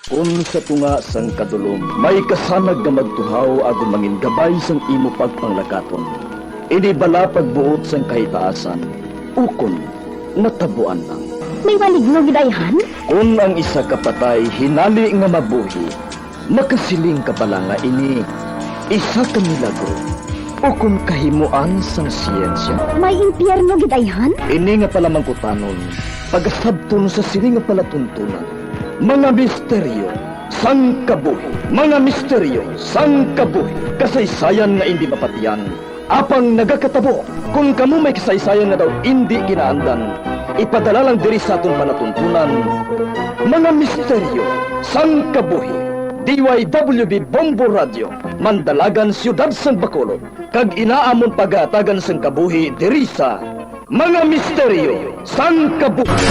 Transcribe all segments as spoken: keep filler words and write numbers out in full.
Kon sa tunga sang kadulom may kasanag nga magtuhaw agod mangin gabay sang imo pagpanglakaton, ini bala pagbuot sang kahitaasan, ukon natabuan lang. May maligno gid, ayhan? Kon ang isa ka patay hinali nga mabuhi, makasiling ka bala nga ini isa ka milagro ukon kahimoan sang siyensya? May impyerno gid, ayhan? Ini nga palamangkutanon, pagasabton sa sini nga palatuntunan. Mga misteryo sang kabuhi. Mga misteryo sang kabuhi. Kasaysayan nga indi mapatian, apang nagakatabo. Kon kamo may kasaysayan nga daw indi ginaandan, ipadala lang diri sa aton palatuntunan. Mga misteryo sang kabuhi. D Y W B Bombo Radio, Mandalagan, Siyudad sang Bacolod, kag ina amon pagahatagan sang kabuhi diri sa Mga Misteryo sang Kabuhi.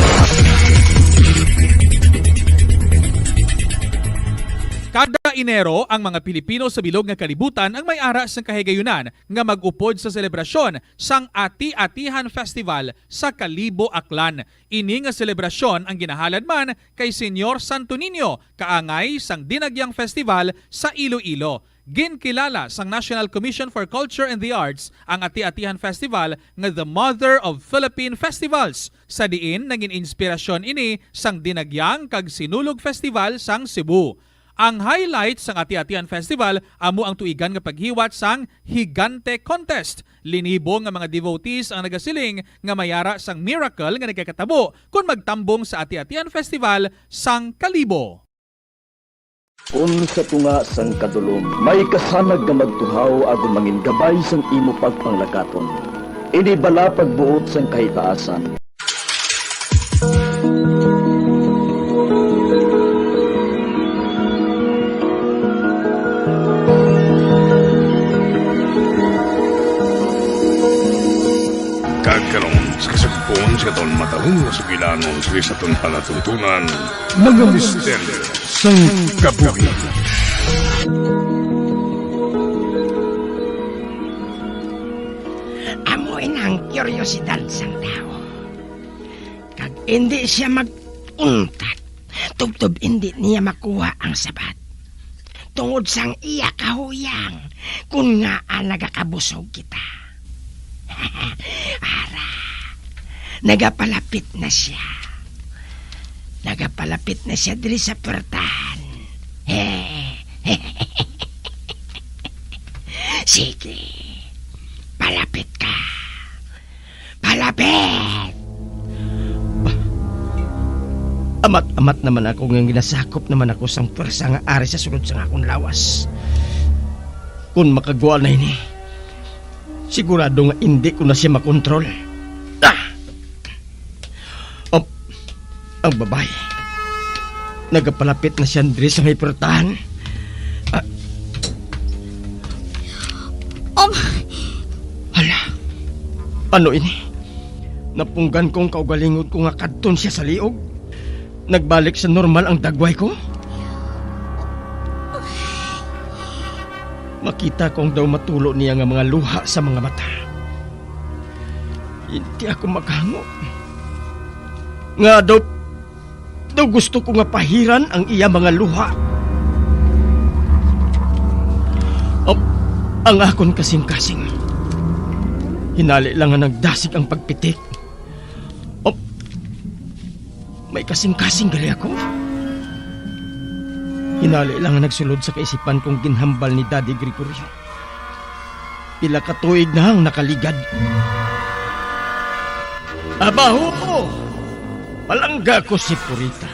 Kada Enero, ang mga Pilipino sa bilog nga kalibutan ang may ara sang kahigayunan nga mag-upod sa selebrasyon sang Ati-Atihan Festival sa Kalibo, Aklan. Ini nga selebrasyon ang ginahalad man kay Señor Santo Niño, kaangay sang Dinagyang Festival sa Iloilo. Ginkilala sang National Commission for Culture and the Arts ang Ati-Atihan Festival nga the mother of Philippine festivals, sa diin nangin inspirasyon ini sang Dinagyang kag Sinulog Festival sang Cebu. Ang highlight sang Ati-Atihan Festival amo ang tuigan nga paghiwat sang Higante Contest. Linibo nga mga devotees ang nagasiling nga may ara sang miracle nga nagakatabo kon magtambong sa Ati-Atihan Festival sang Kalibo. Kon sa tunga sang kadulom may kasanag nga magtuhaw agod mangin gabay sang imo pagpanglakaton, ini bala pagbuot sang kahitaasan. Kag karon, sa kasugpon sa aton matahong nga sugilanon sa aton palatuntunan, mga misteryo sang kabuhi. Amo ina ang kuryosidad sang tawo. Kag indi sia mag-untat, tubtob indi niya makuha ang sabat. Tungod sang iya kahuyang, kun ngaa nagakabusog kita. Ara, nagapalapit na sia. Nagapalapit na sia diri sa puertahan. Sige, palapit ka. Palapit! Amat-amat naman ako nga ginasakop naman ako sang pwersa nga ari sa sulod sang akon lawas. Kon makagwa na ini, sigurado nga indi ko na sia makontrol. Ah! Op, ang babayi. Nagapalapit na sia diri sa may puertahan. Ah. Om. Hala. Ano ini? Napunggan ko ang kaugalingon ko nga kadton sia sa liog. Nagbalik sa normal ang dagway ko. Makita ko ang daw matulo niya nga mga luha sa mga mata. Hindi ako maghango. Nga daw, daw gusto ko nga pahiran ang iya mga luha. Ang, ang akon kasing-kasing. Hinali lang nga nagdasig ang pagpitik. Oh, may kasing-kasing gali ako. Hinali lang nga nagsulod sa kaisipan kong ginhambal ni Daddy Gregorio. Pila ka tuig na ang nakaligad. Abaho ko! Palangga ko si Purita.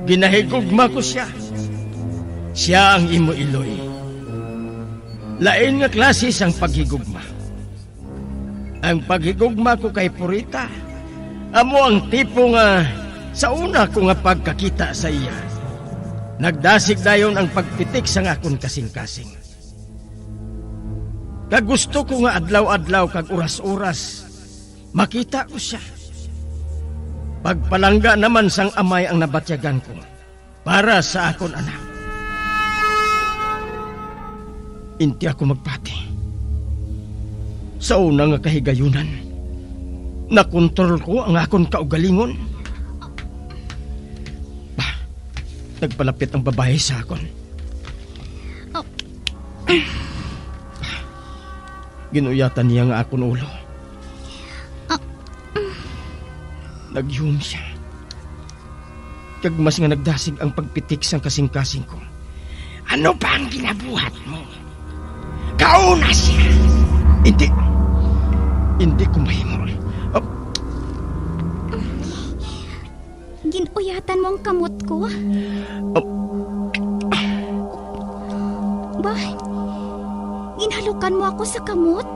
Ginahigugma ko sia. Sia ang imo iloy. Lain nga klase sang paghigugma. Ang paghigugma ko kay Purita amo ang tipo nga sa una ko nga pagkakita sa iya, nagdasig dayon ang pagpitik sang akon kasing-kasing. Kag gusto ko nga adlaw-adlaw kag oras-oras makita ko sia. Pagpalangga naman sang amay ang nabatyagan ko para sa akon anak. Inti ako magpati. Sa una nga kahigayunan, nakontrol ko ang akon kaugalingon. Bah, Nagpalapit ang babayi sa akon. Oh. Ginuyatan niya nga akon ulo. Ah. Nagyuhom siya. Kag mas nga nagdasig ang pagpitik sang kasingkasing ko. "Ano pa ang ginabuhat mo? Kauna siya!" "Hindi. Hindi ko mahimo." Ah. Gin-uyatan mo ang kamot ko? Ah. Ba, ginhalukan mo ako sa kamot?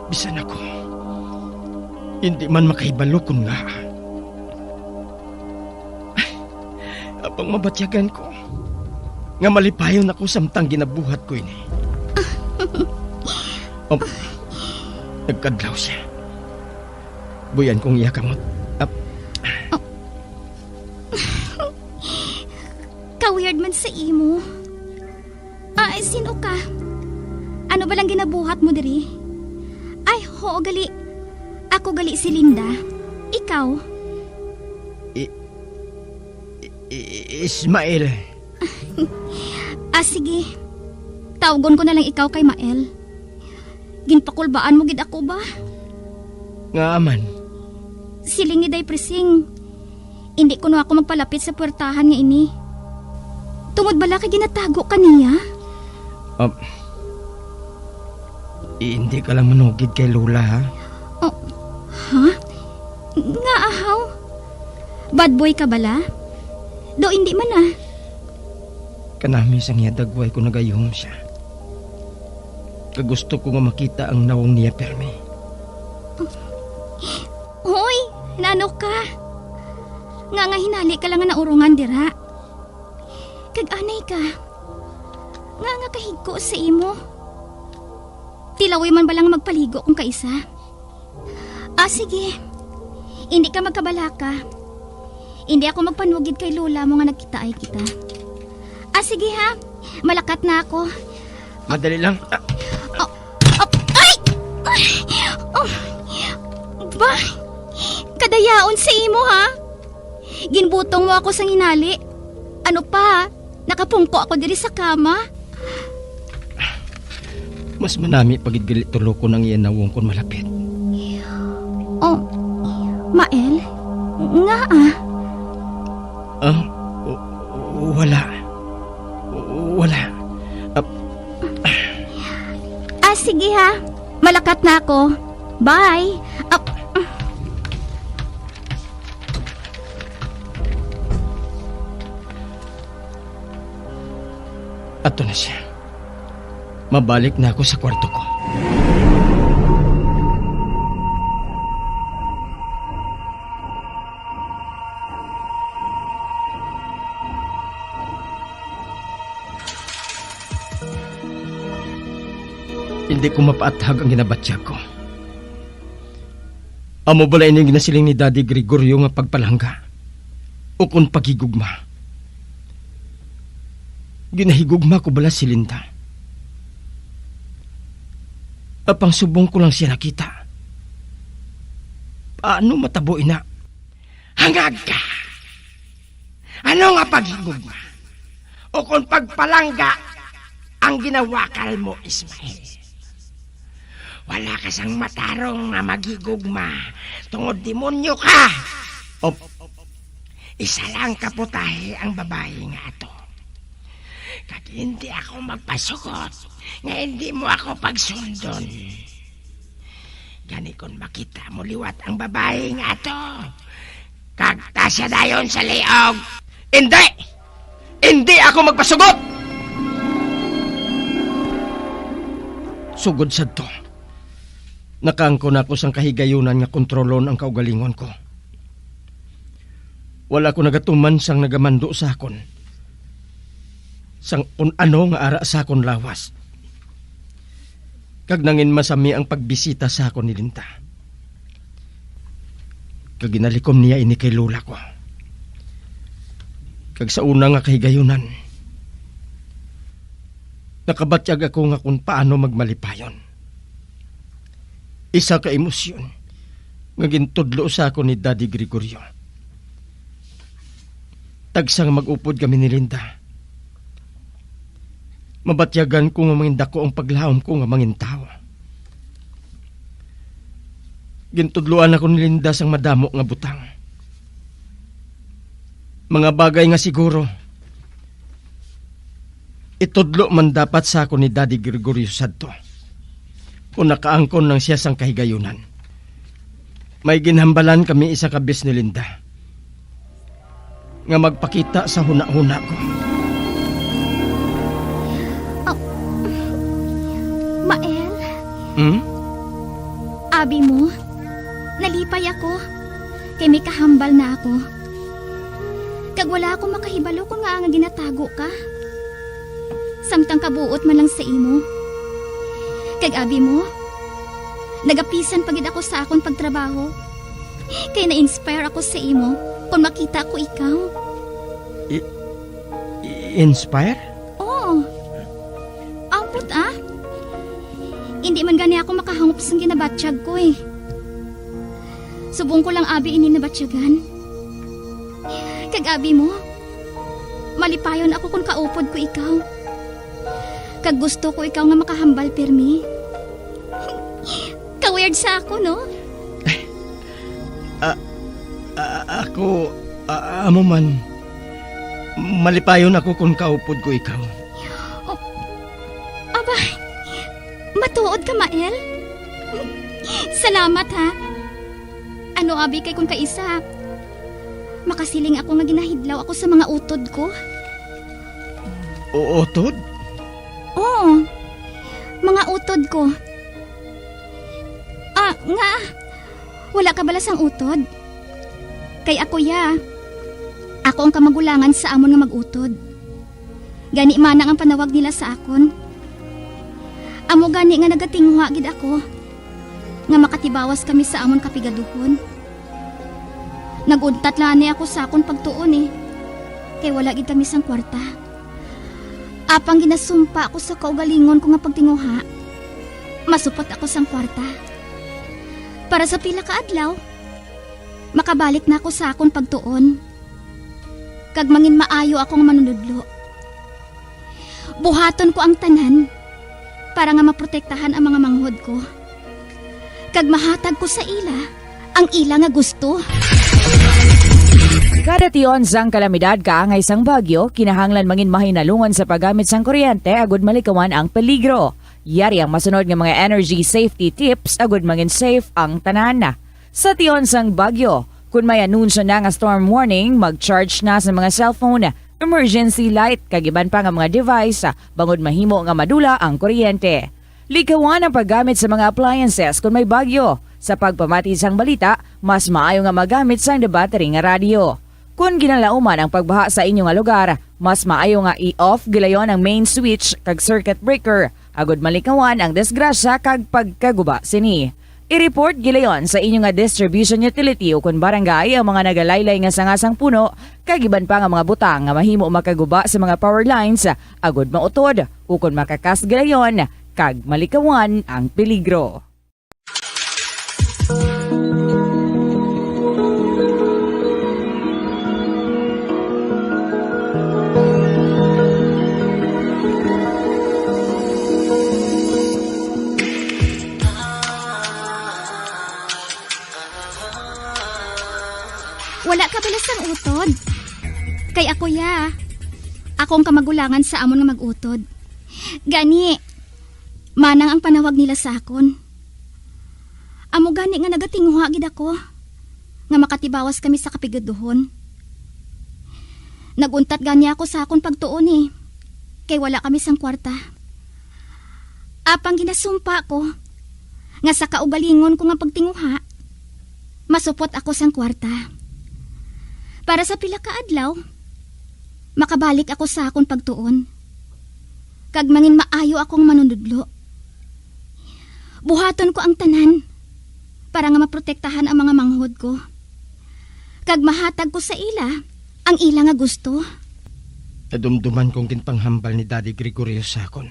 Bisan ako, hindi man makahibalo kon ngaa. Apang mabatyagan ko nga malipayon ako samtang ginabuhat ko ini. Um, nagkadlaw siya. Buy-an ko ang iya kamot. Ap- Ka-weird man sa imo. Ah, sino ka? Ano ba lang ginabuhat mo diri? Ay, hoo gali. Ako gali si Linda. Ikaw? I-, i-, i-, Ismael. Ah, sige. Tawgon ko na lang ikaw kay Mael. Ginpakulbaan mo gid ako ba? Ngaa man? Siling ni Day Prising, indi kuno ako magpalapit sa puwertahan nga ini. Tungod bala kay ginatago ka niya? Um, i-, hindi ka lang manugid kay Lola, ha? Oh, ha? Nga ahaw? Bad boy ka bala? Do, hindi man, ah. Kanami sang iya dagway ko nagayuhom siya. Kag gusto ko nga makita ang nawong niya pirmi. Hoy, nano ka? Nga nga hinali ka lang nga naurongan dira? Kag anay ka? Nga nga kahigko sa imo? Tilawi man bala nga magpaligo kung kaisa? Ah, sige. Hindi ka magkabalaka. Hindi ako magpanugid kay Lola mo nga nagkitaay kita. Ah, sige ha. Malakat na ako. Madali lang. Ah. Oh, oh, ay! Oh, ba? Kadayaon sa imo, ha? Ginbutong mo ako sang hinali. Ano pa? Nakapungko ako diri sa kama. Mas manami pa gid gali tulokon ang iya nawong kon malapit. Oh, Mael? Ngaa? Ah, w-, wala. Wala. Ah, Ah, sige ha. Malakat na ako. Bye. Ah, Ato na siya. Mabalik na ako sa kwarto ko. Hindi ko mapaathag ang ginabatyag ko. Amo bala ini ang ginasiling ni Daddy Gregorio nga pagpalangga ukon paghigugma? Ginahigugma ko bala si Linda? Apang subong ko lang siya nakita. Paano matabo ina? Hangag ka! Ano nga paghigugma ukon pagpalangga ang ginawakal mo, Ismael? Wala ka sang matarong nga maghigugma tungod demonyo ka. Op, isa lang ka putahe ang babayi nga ato. Kag hindi ako magpasugot nga hindi mo ako pagsundon. Gani kon makita mo liwat ang babayi nga ato, kagta sia dayon sa liog. Indi! Indi ako magpasugot! Sugod sadto, nakaangkon ako sang kahigayunan nga kontrolon ang kaugalingon ko. Wala ko nagatuman sang nagamando sa akon, sang kun ano nga ara sa akon lawas. Kag nangin masami ang pagbisita sa akon ni Linda. Kag ginalikom niya ini kay lola ko. Kag sa una nga kahigayunan, nakabatyag ako nga kon paano magmalipayon. Isa ka emosyon nga gintudlo sa akon ni Daddy Gregorio. Tagsa nga mag-upod kami ni Linda, mabatyagan ko nga mangindako ang paglahom ko nga mangintawo. Gintudloan ako ni Linda sang madamo nga butang. Mga bagay nga siguro, itudlo man dapat sa akon ni Daddy Gregorio sadto, kung nakaangkon lang siya sang kahigayunan. May ginhambalan kami isa ka bes ni Linda nga magpakita sa hunahuna ko. Oh. Mael, Hmm? Abi mo, nalipay ako, kay may kahambal na ako. Kag wala ako makahibalo kung ngaa nga ginatago ka. Samtang kabuot man lang sa imo. Kag abi mo, nagapisan pa gid ako sa akon pagtrabaho. Kay na-inspire ako sa imo kung makita ko ikaw. Inspire? Oo. Ambot ah. Hindi man gani ako makahangop sang ginabatyag ko eh. Subong ko lang abi ini nabatyagan. Kag abi mo, malipayon ako kung kaupod ko ikaw. Kag gusto ko ikaw nga makahambal pirmi. Ka-weird sa ako, no? A- a- ako, a- amo man. Malipayon ako kung kaupod ko ikaw. Aba, matuod ka, Mael? Salamat, ha? Ano abi kay kung kaisa, makasiling ako nga ginahidlaw ako sa mga utod ko? Uutod? Oo, mga utod ko. Ah, nga, wala ka bala sang utod? Kay ako ya, ako ang kamagulangan sa amon nga mag-utod. Gani manang ang panawag nila sa akon. Amo gani nga nagatinguha gid ako nga makatibawas kami sa amon kapigaduhon. Nag-untat lang ni ako sa akon pagtuon eh, kay wala gid kami sang kwarta. Apang ginasumpa ako sa kaugalingon ko nga pagtinguha, masupot ako sang kwarta. Para sa pila ka adlaw, makabalik na ako sa akon pagtuon, kag mangin maayo ako nga manunudlo. Buhaton ko ang tanan para nga maprotektahan ang mga manghod ko, kag mahatag ko sa ila ang ila nga gusto. Kada tion sang kalamidad kaangay sang bagyo, kinahanglan mangin mahinalungan sa paggamit sang kuryente agud malikawan ang peligro. Yari ang masunod nga mga energy safety tips agud mangin safe ang tanan. Sa tion sang bagyo, kun may anunsyo na nga storm warning, mag-charge na sa mga cellphone, emergency light, kag iban pa nga mga device, bangod mahimo nga madula ang kuryente. Likawan ang paggamit sa mga appliances kun may bagyo. Sa pagpamati sang balita, mas maayo nga magamit sang battery nga radyo. Kun ginalauman ang pagbaha sa inyo nga lugar, mas maayo nga i-off gilayon ang main switch kag circuit breaker, agud malikawan ang disgrasya kag pagkaguba sini. I-report gilayon sa inyo nga distribution utility ukon barangay ang mga nagalaylay nga sanga sang puno kag iban pa nga mga butang nga mahimo makaguba sa mga power lines, agud mautod ukon makakas gilayon kag malikawan ang peligro. Wala ka bala sang utod? Kay ako ya, ako ang kamagulangan sa amon nga mag-utod. Gani, manang ang panawag nila sa akon. Amo gani nga nagatinguha gid ako nga makatibawas kami sa kapigaduhon. Nag-untat gani ako sa akon pagtuon eh, kay wala kami sang kwarta. Apang ginasumpa ko nga sa kaugalingon ko nga pagtinguha, masupot ako sang kwarta. Para sa pila ka adlaw, makabalik ako sa akon pagtuon, kag mangin maayo akong manunudlo. Buhaton ko ang tanan para nga maprotektahan ang mga manghod ko, kag mahatag ko sa ila ang ila nga gusto. Nadumduman kong ginpanghambal ni Daddy Gregorio sa akon.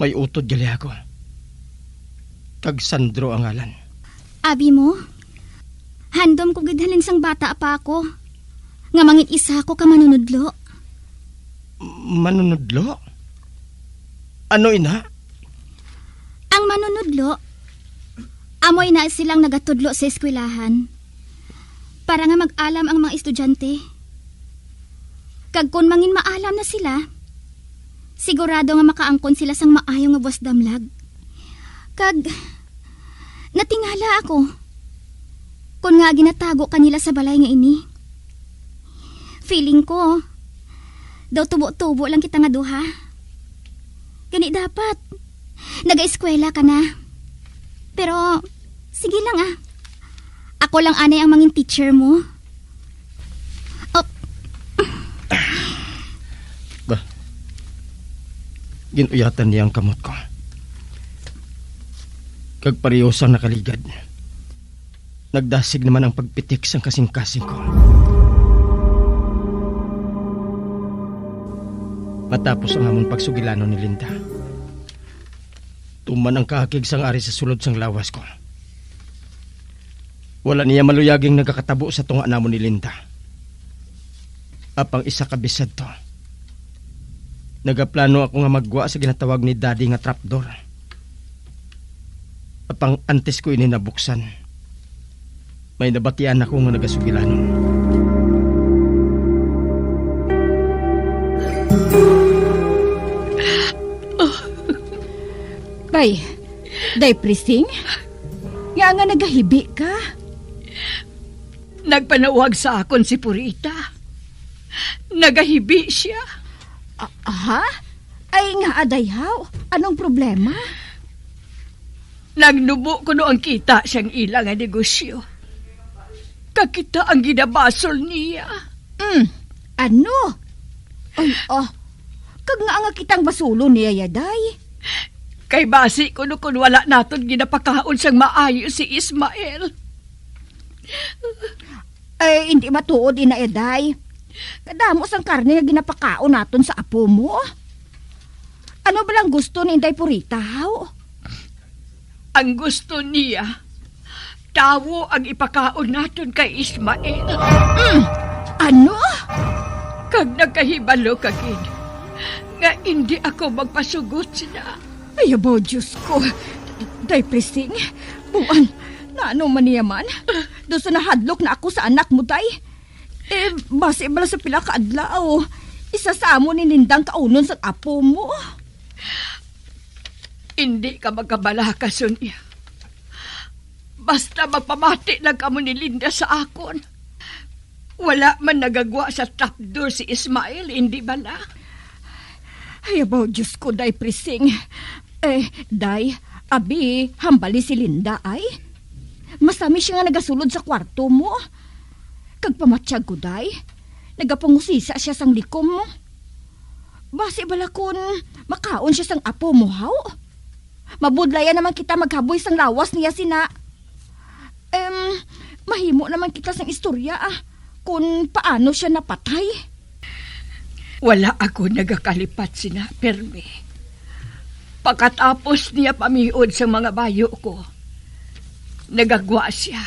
May utod gali ako. Kag Sandro ang ngalan. Abi mo, handom ko gid halin sang bata pa ako. nga mangin-isa ako ka manunudlo. Manunudlo? Ano ina? Ang manunudlo, amo ina silang nagatudlo sa eskwelahan para nga mag-alam ang mga estudyante. Kag kon mangin maalam na sila, sigurado nga makaangkon sila sang maayo nga buwas damlag. Kag natingala ako kon nga ginatago ka nila sa balay nga ini. Feeling ko, daw tubo-tubo lang kita nga duha. Gani dapat, nagaeskwela ka na. Pero, sige lang ah. Ako lang anay ang mangin teacher mo. Oh. Ba, ginuyatan niya ang kamot ko. Kag pareho sang nakaligad, nagdasig naman ang pagpitik sang kasing-kasing ko. Matapos ang amon pagsugilanon ni Linda, tuman ang kaakig sang ari sa sulod sang lawas ko. Wala niya maluyaging nagakatabo sa tunga namon ni Linda. Apang isa ka bisadto, nagaplano ako nga maggwa sa ginatawag ni Daddy nga trapdoor. Apang antes ko ini nabuksan, may nabatian ako nga nagasugilanon. Day, Day Prising? Nga nga nagahibi ka? Nagpanawag sa akon si Purita. Nagahibi siya. Ah, ha? Ay nga, Day, haw? Anong problema? Nagnubo kuno ang kita sang ila nga negosyo. Kag kita ang ginabasol niya. Hmm, ano? Ay, ah, kag nga nga kitang basulon niya, ya, Day? Kay basi kuno kun wala naton ginapakaon sang maayo si Ismael. Ay, hindi matuod, ina, Eday. Kadamo sang karne nga ginapakaon naton sa apo mo. Ano ba lang gusto ni Inday Purita, haw? Ang gusto niya, tawo ang ipakaon naton kay Ismael. Mm. Ano? Kag nagkahibalo ka gid nga indi ako magpasugot sina. Ay, abaw, Diyos ko. Day Prising, buwan, naano man niya man? Doon sa nahadlok na ako sa anak mo, day. Eh, basi bala sa pila ka adlaw, isa sa amo ni Nindang kaunon sa apo mo. Indi ka magkabalaka, Sonia. Basta magpamati lang kamo ni Linda sa akon. Wala man nagagwa sa trapdoor si Ismael, indi bala? Ay, abaw, Diyos ko, Day Prising. Eh, Day, abi, hambali si Linda, ay. Masami siya nga nagasulod sa kwarto mo. Kag pamatyag ko, Day, nagapangusisa siya sang likom mo. Basi bala kun makaon siya sang apo mo, haw? Mabudlayan naman kita maghaboy sang lawas niya sina. Em, mahimo naman kita sang istorya, ah, kun paano siya napatay. Wala ako nagakalipat sina, permi. Pakatapos niya pamiod sang mga bayo ko, nagagwa siya.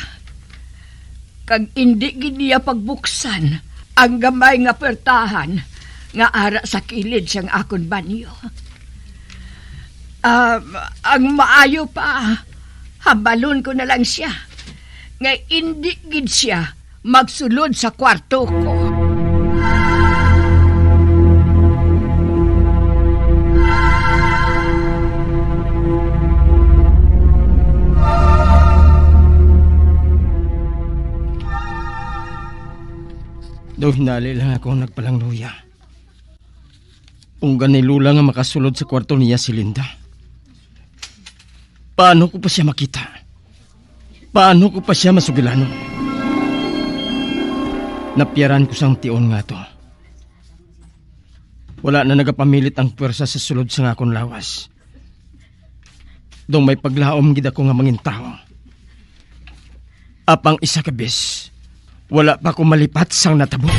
Kag indi gid niya pagbuksan ang gamay nga puwertahan nga ara sa kilid sang akon banyo. Ah, ang maayo pa, hambalon ko na lang siya nga indi gid siya magsulod sa kwarto ko. Daw hinali lang ako nagpalangluya. Unggan ni Lola nga makasulod sa kwarto niya si Linda. Paano ko pa siya makita? Paano ko pa siya masugilanon? Napiyaran ko sang tion nga to. Wala na nagapamilit ang puwersa sa sulod sang akon lawas. Daw may paglaom gid ako nga mangintawo. Apang isa ka bes, wala pa ko malipat sang natabo.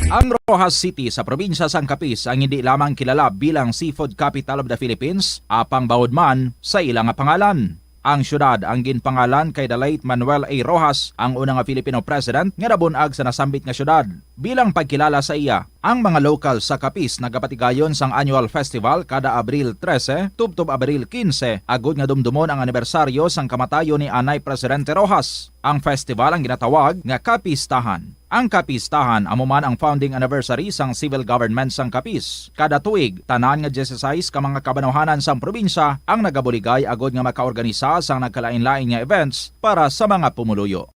Ang Roxas City sa probinsya sang Capiz ang hindi lamang kilala bilang seafood capital of the Philippines, apang bawod man sa ila nga pangalan. Ang siyudad ang ginpangalan kay the late Manuel A. Roxas, ang una nga Filipino president nga nabun-ag sa nasambit nga siyudad. Bilang pagkilala sa iya, ang mga lokal sa Capiz nagapatigayon sang annual festival kada Abril trese tubtob Abril kinse, agod nga dumdumon ang anibersaryo sang kamatayon ni anay Presidente Roxas. Ang festival ang ginatawag nga Kapistahan. Ang Kapistahan amo man ang founding anniversary sang civil government sang Capiz. Kada tuig, tanan nga dieciséis ka mga kabanawhanan sang probinsya ang nagabuligay agod nga makaorganisa sang nagkalain-lain nga events para sa mga pumuluyo.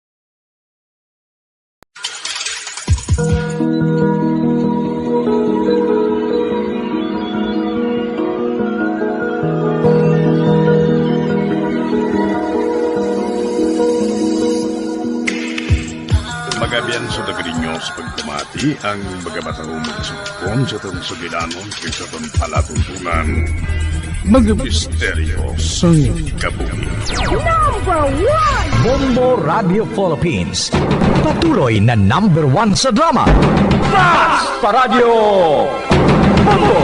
Magabian sa Dagrinyo sa pagpamati ang mga matahong mga sugpon sa atong sugilanon kag sa atong palatuntunan. Mga misteryo sang kabuhi. Number one! Bombo Radio Philippines. Patuloy na number one sa drama. Basta Radyo Bombo!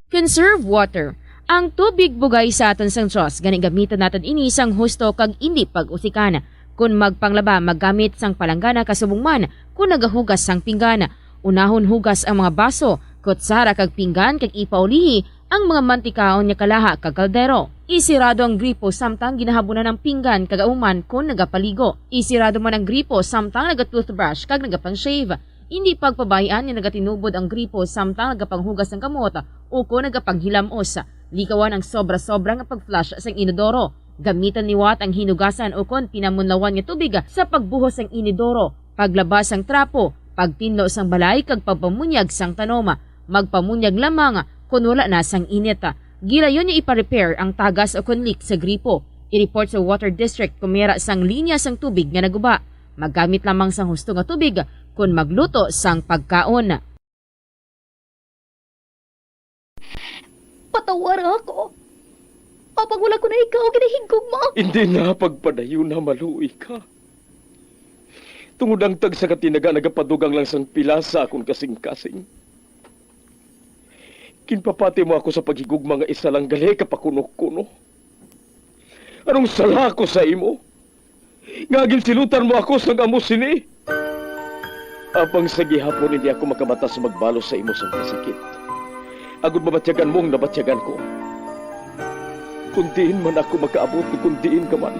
Conserve water. Ang tubig bugay sa aton sang Dios, gani gamiton naton ini sang husto kag indi pag-usikan. Kon magpanglaba, maggamit sang palanggana ka subong man kon nagahugas sang pinggan. Unahon hugas ang mga baso, kutsara kag pinggan kag ipaulihi ang mga mantikaon nga kalaha kag kaldero. Isirado ang gripo samtang ginahabunan ang pinggan kag auman kon nagapaligo. Isirado man ang gripo samtang naga-toothbrush kag nagapang-shave. Indi pagpabay-an nga nagatinubod ang gripo samtang nagapanghugas sang kamot ukon nagapanghilamos. Likawan ang sobra-sobra nga pag-flush sang inodoro. Gamitan liwat ang hinugasan ukon pinamunlawan nga tubig sa pagbuhos sang inodoro, paglaba sang trapo, pagtinlo sang balay kag pagpamunyag sang tanom. Magpamunyag lamang kon wala na sang init. Gilayon nga ipa-repair ang tagas ukon leak sa gripo. I-report sa water district kon may ara sang linya sang tubig nga naguba. Maggamit lamang sang husto nga tubig kon magluto sang pagkaon. Patawara ako. Apang wala ko na ikaw ginahigugma. Hindi na pagpadayon na maluoy ka. Tungod ang tagsa ka tinaga nagapadugang lang sang pila sa akon kasing-kasing. Ginpapati mo ako sa paghigugma nga isa lang gali ka pakuno-kuno. Anong sala ko sa imo? Nga ginsilutan mo ako sang amo sini? Apang sa gihapon hindi ako makabata sa magbalos sa imo sang kasakit. Agud mabatyagan mo ang nabatyagan ko. Kung diin man ako makaabot, kung diin ka man,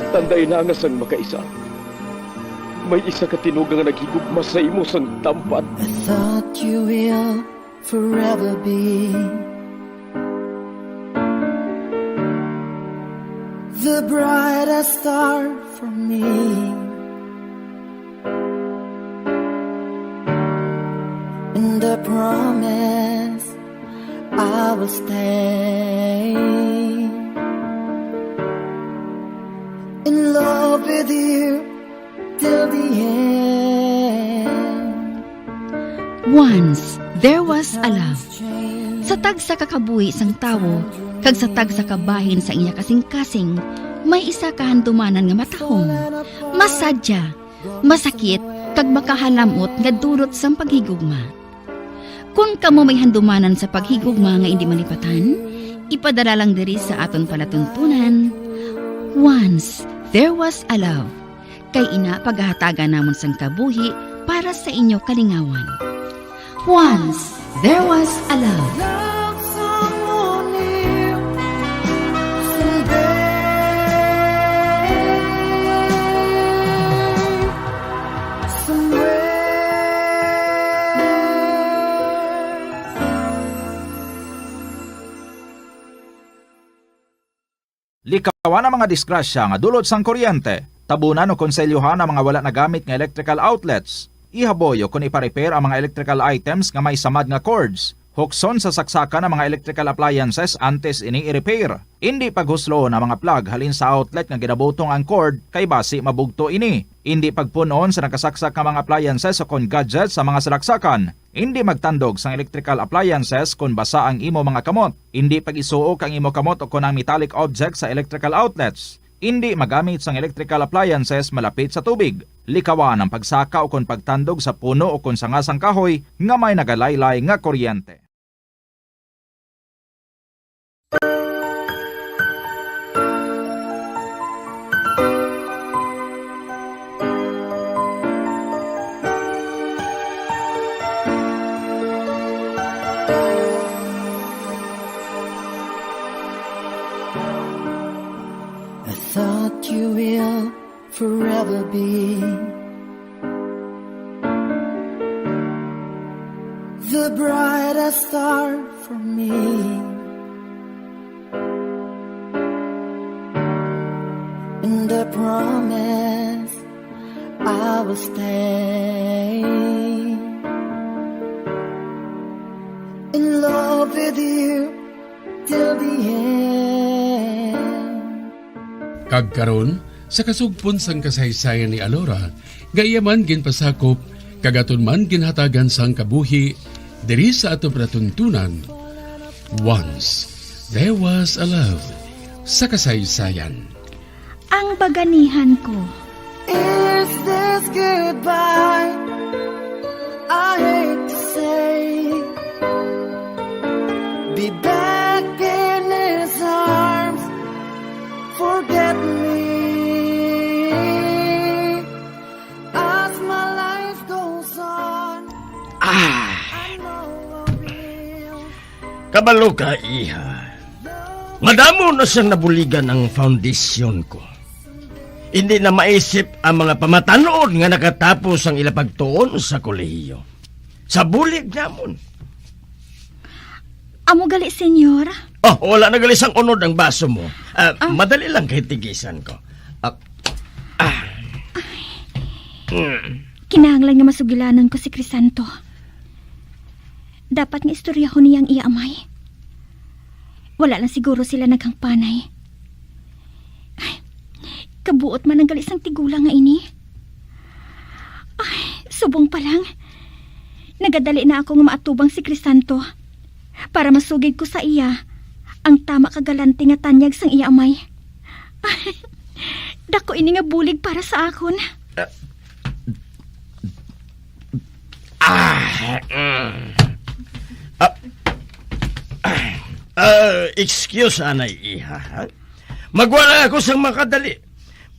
tanday na nga sang makaisa, may isa ka tinuga nga naghigugma sa imo sang tampad. I thought you will forever be the brightest star for me. And I promise I will stay in love with you till the end. Once there was a love. Sa tagsa ka kabuhi sang tawo kag sa tagsa ka bahin sang iya kasing-kasing, may isa ka handumanan nga matahom, masadya, masakit, kag makahalam-ot nga dulot sang paghigugma. Kon kamo may handumanan sa paghigugma nga indi malipatan, ipadala lang diri sa aton palatuntunan. Once there was a love. Kay ina, pagahatagan namon sang kabuhi para sa inyo kalingawan. Once there was a love. Love someone new someday, somewhere. Likawan ang mga disgrasya nga dulot sang kuryente. Tabunan o konselyuhan ang mga wala nagamit nga electrical outlets. Ihaboy o kon ipa-repair ang mga electrical items nga may samad nga cords. Hukson sa saksakan ang mga electrical appliances antes ini i-repair. Indi paghusloon ang mga plug halin sa outlet nga ginabutong ang cord kay basi mabugto ini. Indi pagpun-on sa nakasaksak nga mga appliances o kon gadgets sa mga salaksakan. Indi magtandog sang electrical appliances kon basa ang imo mga kamot. Indi pag-isuok ang imo kamot o kon ang metallic object sa electrical outlets. Indi magamit sang electrical appliances malapit sa tubig. Likawan ang pagsaka o kon pagtandog sa puno o kon sanga sang kahoy nga may nagalaylay nga kuryente. Forever be the brightest star for me, and I promise I will stay in love with you till the end. Kag karon, sa kasugpon sang kasaysayan ni Alora, nga iya man ginpasakop, kag aton man ginhatagan sang kabuhi diri sa aton palatuntunan, Once There Was a Love, sa kasaysayan. Ang baganihan ko. Is this goodbye? I hate to say, be back in his arms. Forget me as my life goes on. Ah! I know I will. Kabalo ka, iha. Madamo na siyang nabuligan ang foundation ko. Hindi na maisip ang mga pamatanon nga nakatapos ang ila pagtuon sa kolehiyo. Sa bulig namon. Amo gali, senyor. Oh, wala na gali sang unod ang baso mo. Ah, Ah. Madali lang kay tigisan ko. Ah, ah. Mm. Kinahanglan nga masugilanon ko si Crisanto. Dapat nga istoryahon niya ang iya amay. Wala lang siguro sila naghangpanay. Ay, kabuot man ang gali sang tigulang nga ini. Ay, subong pa lang. Nagadali na ako nga maatubang si Crisanto para masugid ko sa iya ang tama ka galante nga tanyag sang iya amay. Ay, dako ini nga bulig para sa akon. Ah, mm. Ah, ah, ah, excuse, anay, iha, ha? Magwala ako sang makadali.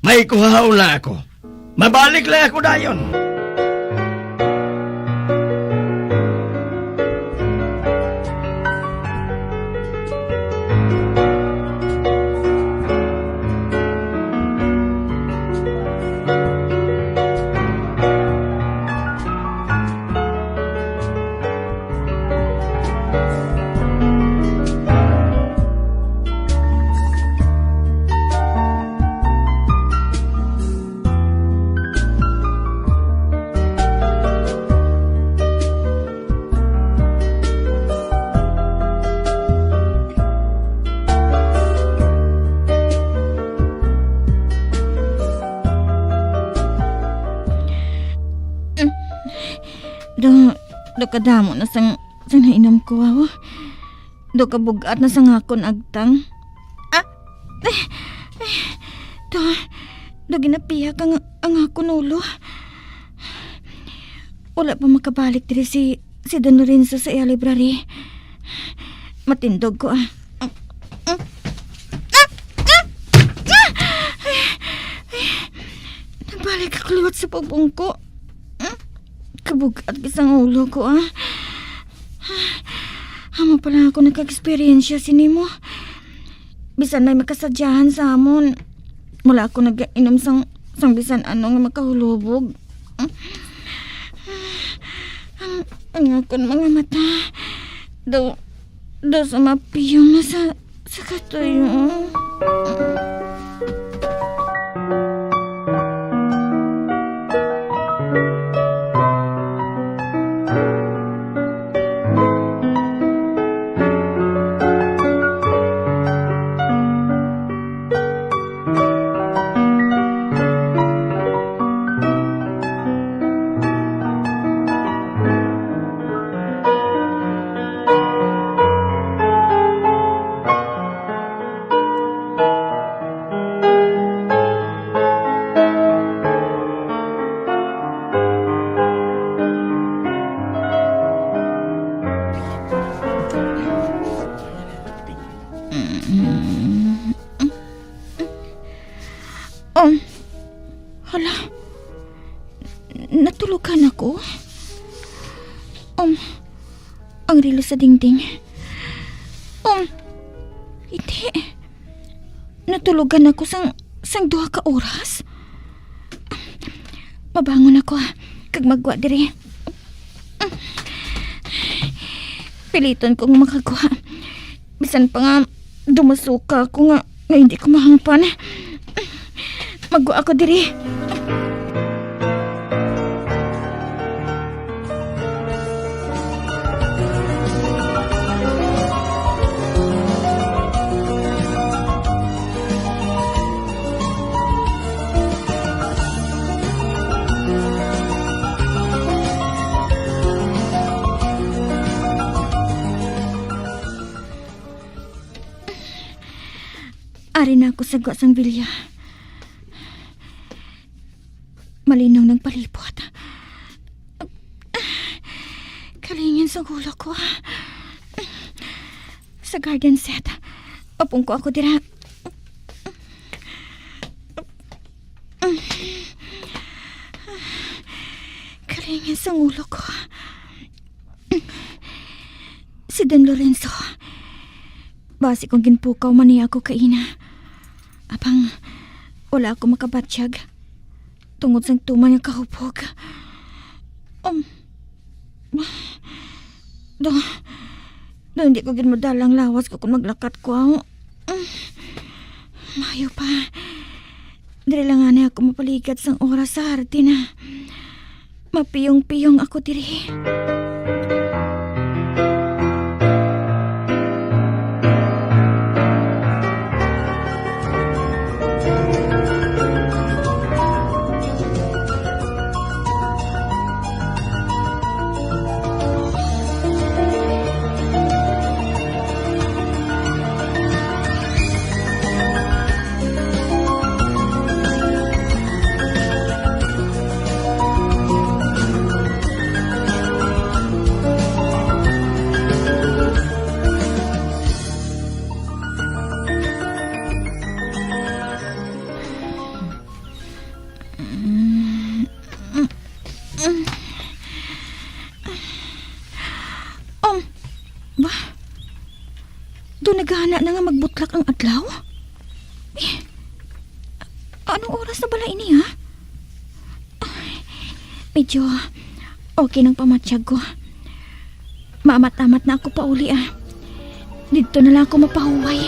May kuhaon na ako. Mabalik lang ako dayon. Do, do kadamo na sang, sang nainom ko, aw. Do kabug-at na sang akon agtang. Ah! Eh, eh, do, do ginapihak ang, ang akon ulo. Wala pa makabalik diri si, si Don Lorenzo sa iya library. Matindog ko, ah. Ah! Ah! Ah! Ay, ay, nagbalik ako liwat sa pagbungko. Hmm? Kabug-at gid sang ulo ko, ah. Amo pa lang ako nakag-eksperyensya sini mo. Bisan may makasadyahan sa amon, wala ako nagainom sang, sang bisan ano nga makahulubog. Ang, ang akon mga mata daw, daw sa mapiyong na sa, sa katuyo. Mm. Um, hala, natulugan ako. Um, ang relo sa dingding. Um, hindi. Natulugan ako sang, sang duha ka oras. Mabangon ako, kag maggwa diri. Piliton kong makagwa. Bisan pa nga dumusuka ako nga, nga hindi ko mahangpan. Maggwa ako diri. Ari na ako sa gwa sang bilya. Malinaw nang palibot. Kalingin sa ulo ko. Sa garden set. Papungko ako dira. Kalingin sa ulo ko. Si Don Lorenzo. Basi kung ginpukaw man niya ako kaina. Apang wala ako makabatyag tungod sang tuman nga kahubog. Um, do, do, hindi ko gid madala ang lawas ko kung maglakat ko. Um, mayo pa. Diri lang anay ako mapaligad sang oras sa hardin, ah. Mapiyong-piyong ako diri. Um, ba? Do naghana na nga magbutlak ang adlaw? Eh, anong oras na bala ini, ha? Ay, medyo okay nang pamatyag ko. Maamat-amat na ako pauli, ah. Didto na lang ako mapahuway.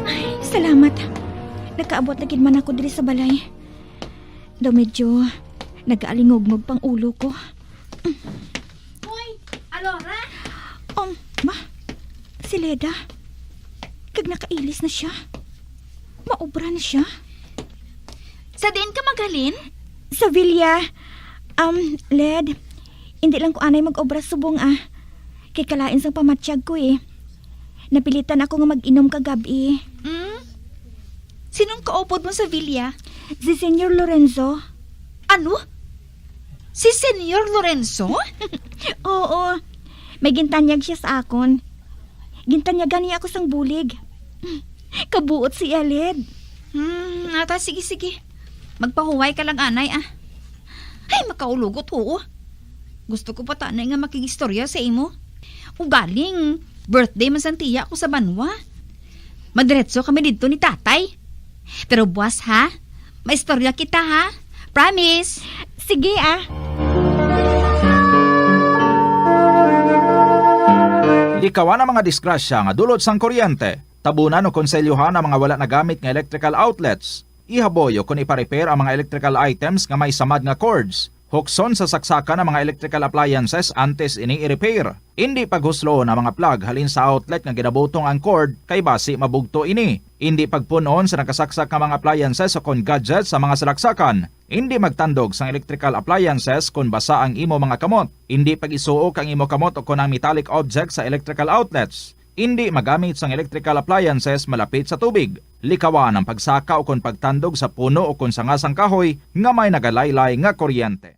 Ay, salamat. Nakaabot na gid man ako diri sa balay. Daw medyo nagaalingugmog pang ulo ko. Hoy, Alora? Um, ma, si Leda. Kag nakailis na siya. Maobra na siya. Sa diin ka maghalin? Sa Villa. Um, Led, hindi lang ko anay mag-obra subong, ah. Kay kalain sang pamatyag ko, eh. Napilitan ako nga mag-inom kagab-i. Mm? Sinong kaupod mo sa Villa? Si Senyor Lorenzo. Ano? Si Senyor Lorenzo? Oo. May gintanyag siya sa akon. Gintanyagan niya ako sang bulig. Kabuot siya, Led. Hmm, ata, sige, sige. Magpahuway ka lang, anay, ah. Ay, makaulugot, oo. Gusto ko pa tanay nga makig-istorya sa imo. Ugaling, birthday man sang tiya ko sa banwa. Madiretso kami didto ni tatay. Pero buwas, ha? Maistorya kita, ha? Promise! Sige, ah. Likawan ang mga disgrasya nga dulot sang kuryente. Tabunan o konselyohan ang mga wala nagamit nga electrical outlets. Ihaboy o kon ipa-repair ang mga electrical items nga may samad nga cords. Hukson sa saksakan ang mga electrical appliances antes ini i-repair. Indi paghusloon ang mga plug halin sa outlet nga ginabutong ang cord kay basi mabugto ini. Indi pagpun-on sa nakasaksak nga mga appliances o kon gadgets sa mga salaksakan. Indi magtandog sang electrical appliances kon basa ang imo mga kamot. Indi pag-isuok ang imo kamot o kon ang metallic objects sa electrical outlets. Indi magamit sang electrical appliances malapit sa tubig. Likawan ang pagsaka ukon pagtandog sa puno ukon sanga sang kahoy nga may nagalaylay nga kuryente.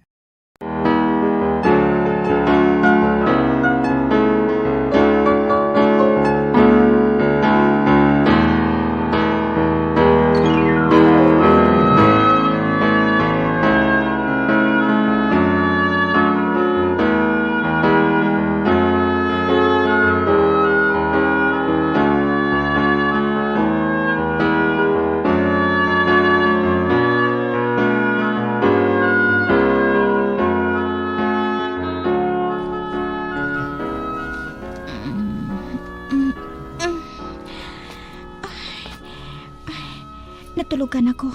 Natulugan ako.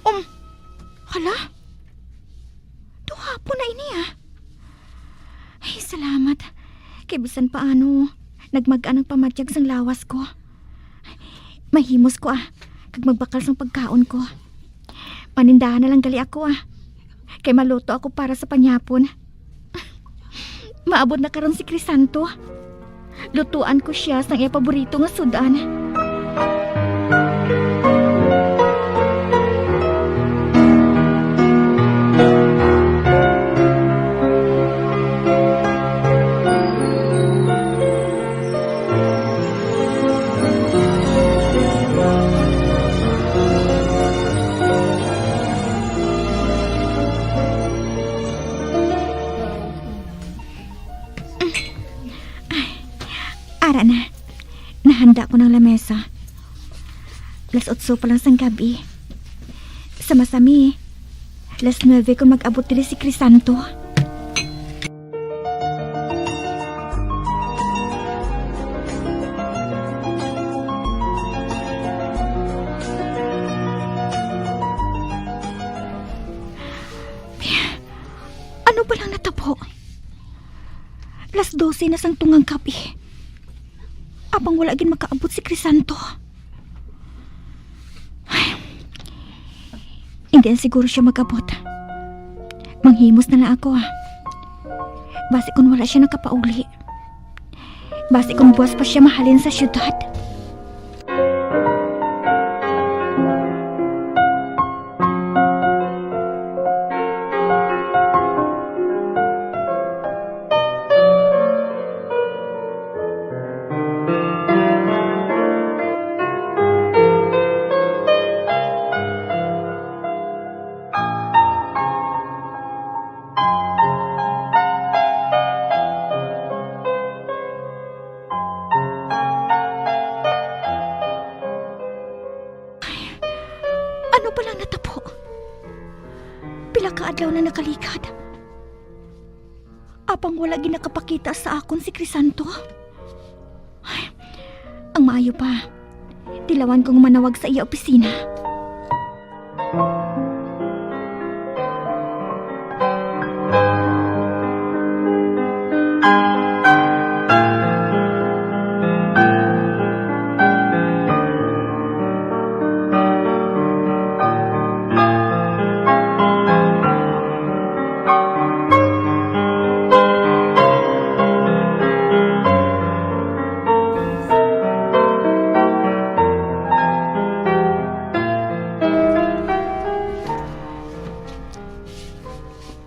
Um, hala? Duhapon na ini, ah. Ay, salamat. Kay bisan paano, nagmag-an ang pamatyag sang lawas ko. Mahimos ko, ah, kag magbakal sang pagkaon ko. Manindahan na lang gali ako, ah. Kay maluto ako para sa panyapon. Maabot na karon si Crisanto. Lutuan ko sia sang iya paborito nga sud-an. Ara na. Nahanda ko ng lamesa. Las otso pa lang sang gabi. Sa masami, las nuebe kon mag-abot diri si Crisanto. Ano ba lang natabo? Las dose na sang tungang gabi. Apang wala gid makaabot si Crisanto. Ay, hindi na siguro siya mag-abot. Manghimos na lang ako, ah. Basi kung wala siya nakapauli. Basi kung buwas pa siya mahalin sa syudad. Ano pa lang natabo? Pila ka adlaw na nakaligad. Apang wala gid nakapakita sa akon si Crisanto. Ay, ang maayo pa, tilawan kong manawag sa iya opisina.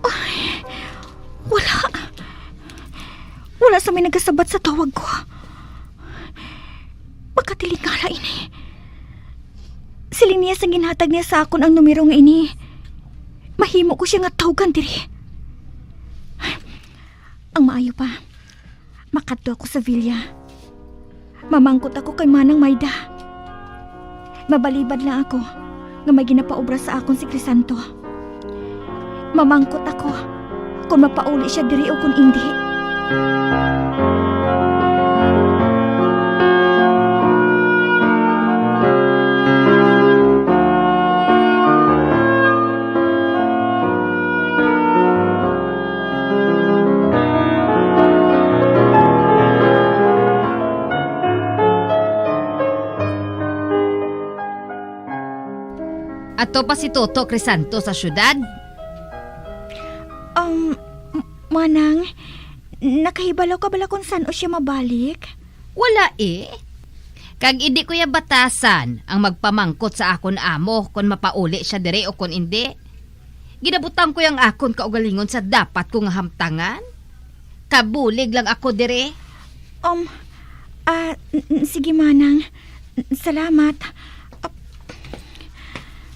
Ay, wala. Wala sa may nagasabat sa tawag ko. Makatilingala ini. Siling niya sa ginhatag niya sa akon ang numero nga ini, mahimo ko siya nga tawgan diri. Ang maayo pa, makadto ako sa villa. Mamangkot ako kay Manang Mayda. Mabalibad lang ako nga may ginapaobra sa akon si Crisanto. Mamangkot ako kon mapauli sia diri o kon indi. Ato pa si Toto Crisanto sa syudad? Um, m-, Manang, nakahibalo ka bala kung san-o siya mabalik? Wala, eh. Kag indi ko ya batasan ang magpamangkot sa akon amo kon mapauli sia diri o kon indi. Ginabutang ko ang akon kaugalingon sa dapat ko nga hamtangan. Kabulig lang ako diri. Um, ah, n-, n-, sige, Manang. N-, salamat.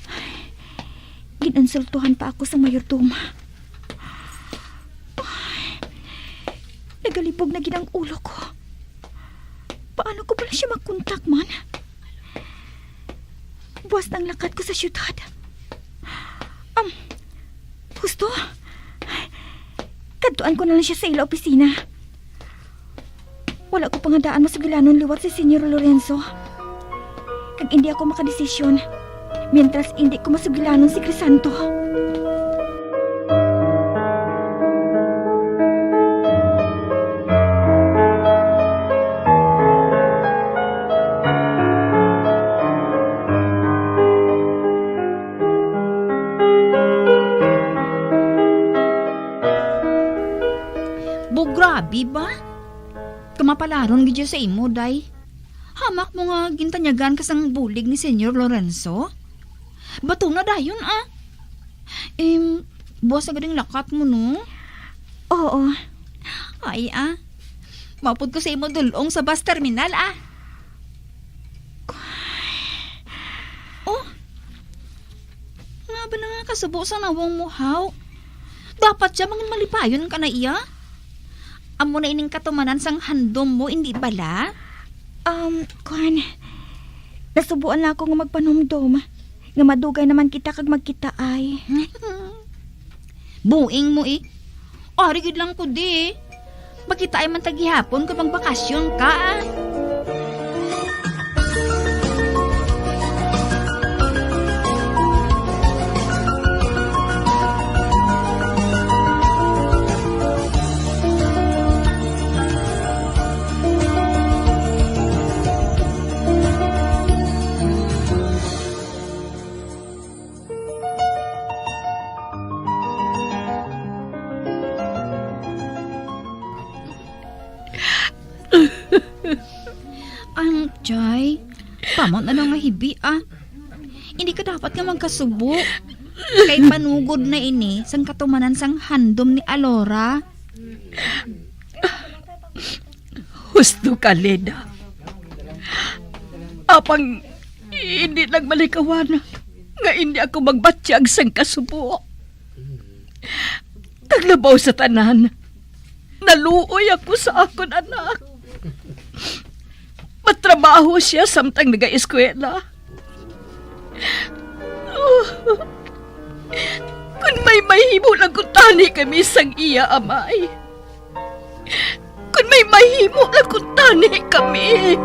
Ah, gin-insultuhan pa ako sa mayordomo. Ay, nagalibog na gid ang ulo ko. Paano ko bala siya makontak man? Buwas na ang lakat ko sa siyudad. Um, husto? Kadtuan ko na lang siya sa ila opisina. Wala ko pa nga daan masugilanon liwat si Señor Lorenzo. Kag indi ako makadesisyon mientras indi ko masugilanon si Crisanto. Bo, grabe ba? Kamapalaron gid siya sa imo, day. Hamak mo nga gintanyagan ka sang bulig ni Señor Lorenzo? Bato na dayon, ah. Em, buwas na gid ang lakat mo, no? Oo. Ay, ah. Maupod ko sa imo dul-ong sa bus terminal, ah. Oh, nga ba na nga kasubo sa nawong mo, haw? Dapat siya mangin malipayon ka na iya. Amo na ining katumanan sang handom mo, indi bala? Um, kwan, nasubuan na ako nga magpanumdom nga madugay naman kita kag magkitaay. Buing mo, eh. Ari gid lang ko, di. Magkitaay man ta gihapon kung magbakasyon ka, ah. Ang, Jai, pamot na lang nga hibi, ah. Hindi ka dapat nga magkasubo. Kay panugod na ini sang katumanan sang handom ni Alora. Husto ka, Leda. Apang hindi lang malikawan nga hindi ako magbatyag sang kasubo. Kag labaw sa tanan, naluoy ako sa akon anak. Matrabaho siya samtang nagaeskwela. Kon may mahimo lang kuntani kami sang iya amay. Kon may mahimo lang kuntani kami.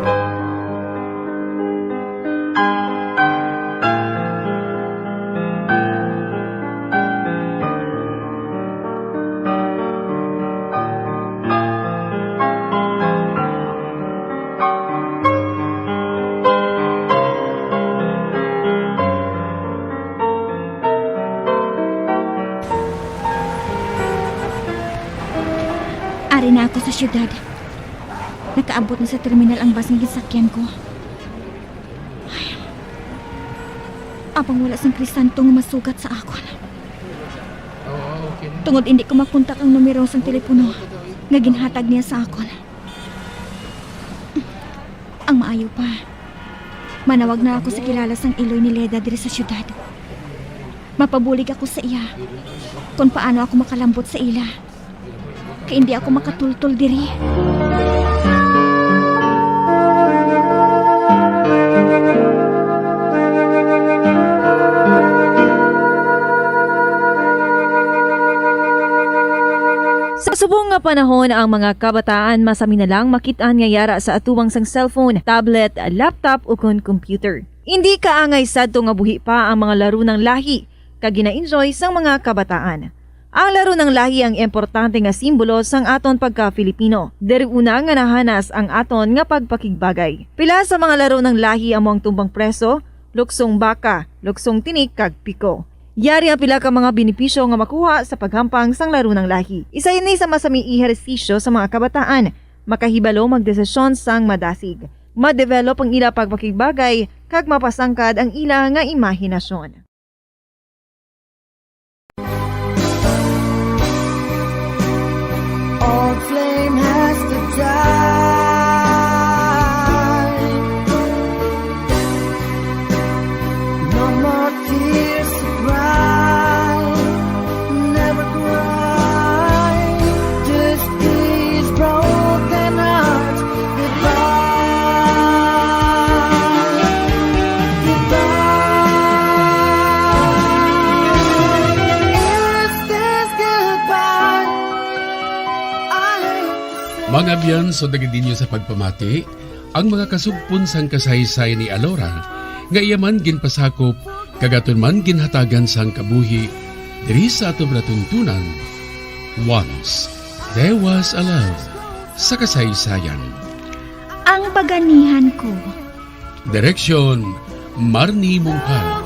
Ari na ako sa siyudad. Nakaabot na sa terminal ang bus nga gisakyan ko. Ay. Apang wala sang Crisanto nga masugat sa akon. Tungod hindi ko makontak ang numero sang telepono nga ginhatag niya sa akon. Ang maayo pa, manawag na ako sa kilala sang iloy ni Leda diri sa siyudad. Mapabulig ako sa iya kon paano ako makalambot sa ila. Kay hindi ako makatultol diri. Sa subong nga panahon, ang mga kabataan masami na lang makit-an nga yara sa atubangan sang cellphone, tablet, laptop, ukon computer. Indi kaangay sadto nga buhi pa ang mga laro ng lahi kag gina-enjoy sang mga kabataan. Ang laro ng lahi ang importante nga simbolo sang aton pagka-Filipino. Diri una nga nahanas ang aton nga pagpakigbagay. Pila sa mga laro ng lahi amo ang tumbang preso, luksong baka, luksong tinik, kag piko. Yari ang pila ka mga benepisyo nga makuha sa paghampang sang laro ng lahi. Isa ini sa masami ehersisyo sa mga kabataan. Makahibalo magdesisyon sang madasig, ma-develop ang ila pagpakigbagay, kag mapasangkad ang ila nga imahinasyon. All flame has to die. No more tears to cry. Never cry. Just these broken hearts. Goodbye. Goodbye. Is this goodbye? I hate to say. Mga abyan, so dagid ninyo sa pagpamati ang mga kasugpon sang kasaysayan ni Alora, nga iya man ginpasakop kag aton man ginhatagan sang kabuhi diri sa aton palatuntunan, Once There Was a Love, sa kasaysayan. Ang paganihan ko. Direksyon, Marnie Mungkal.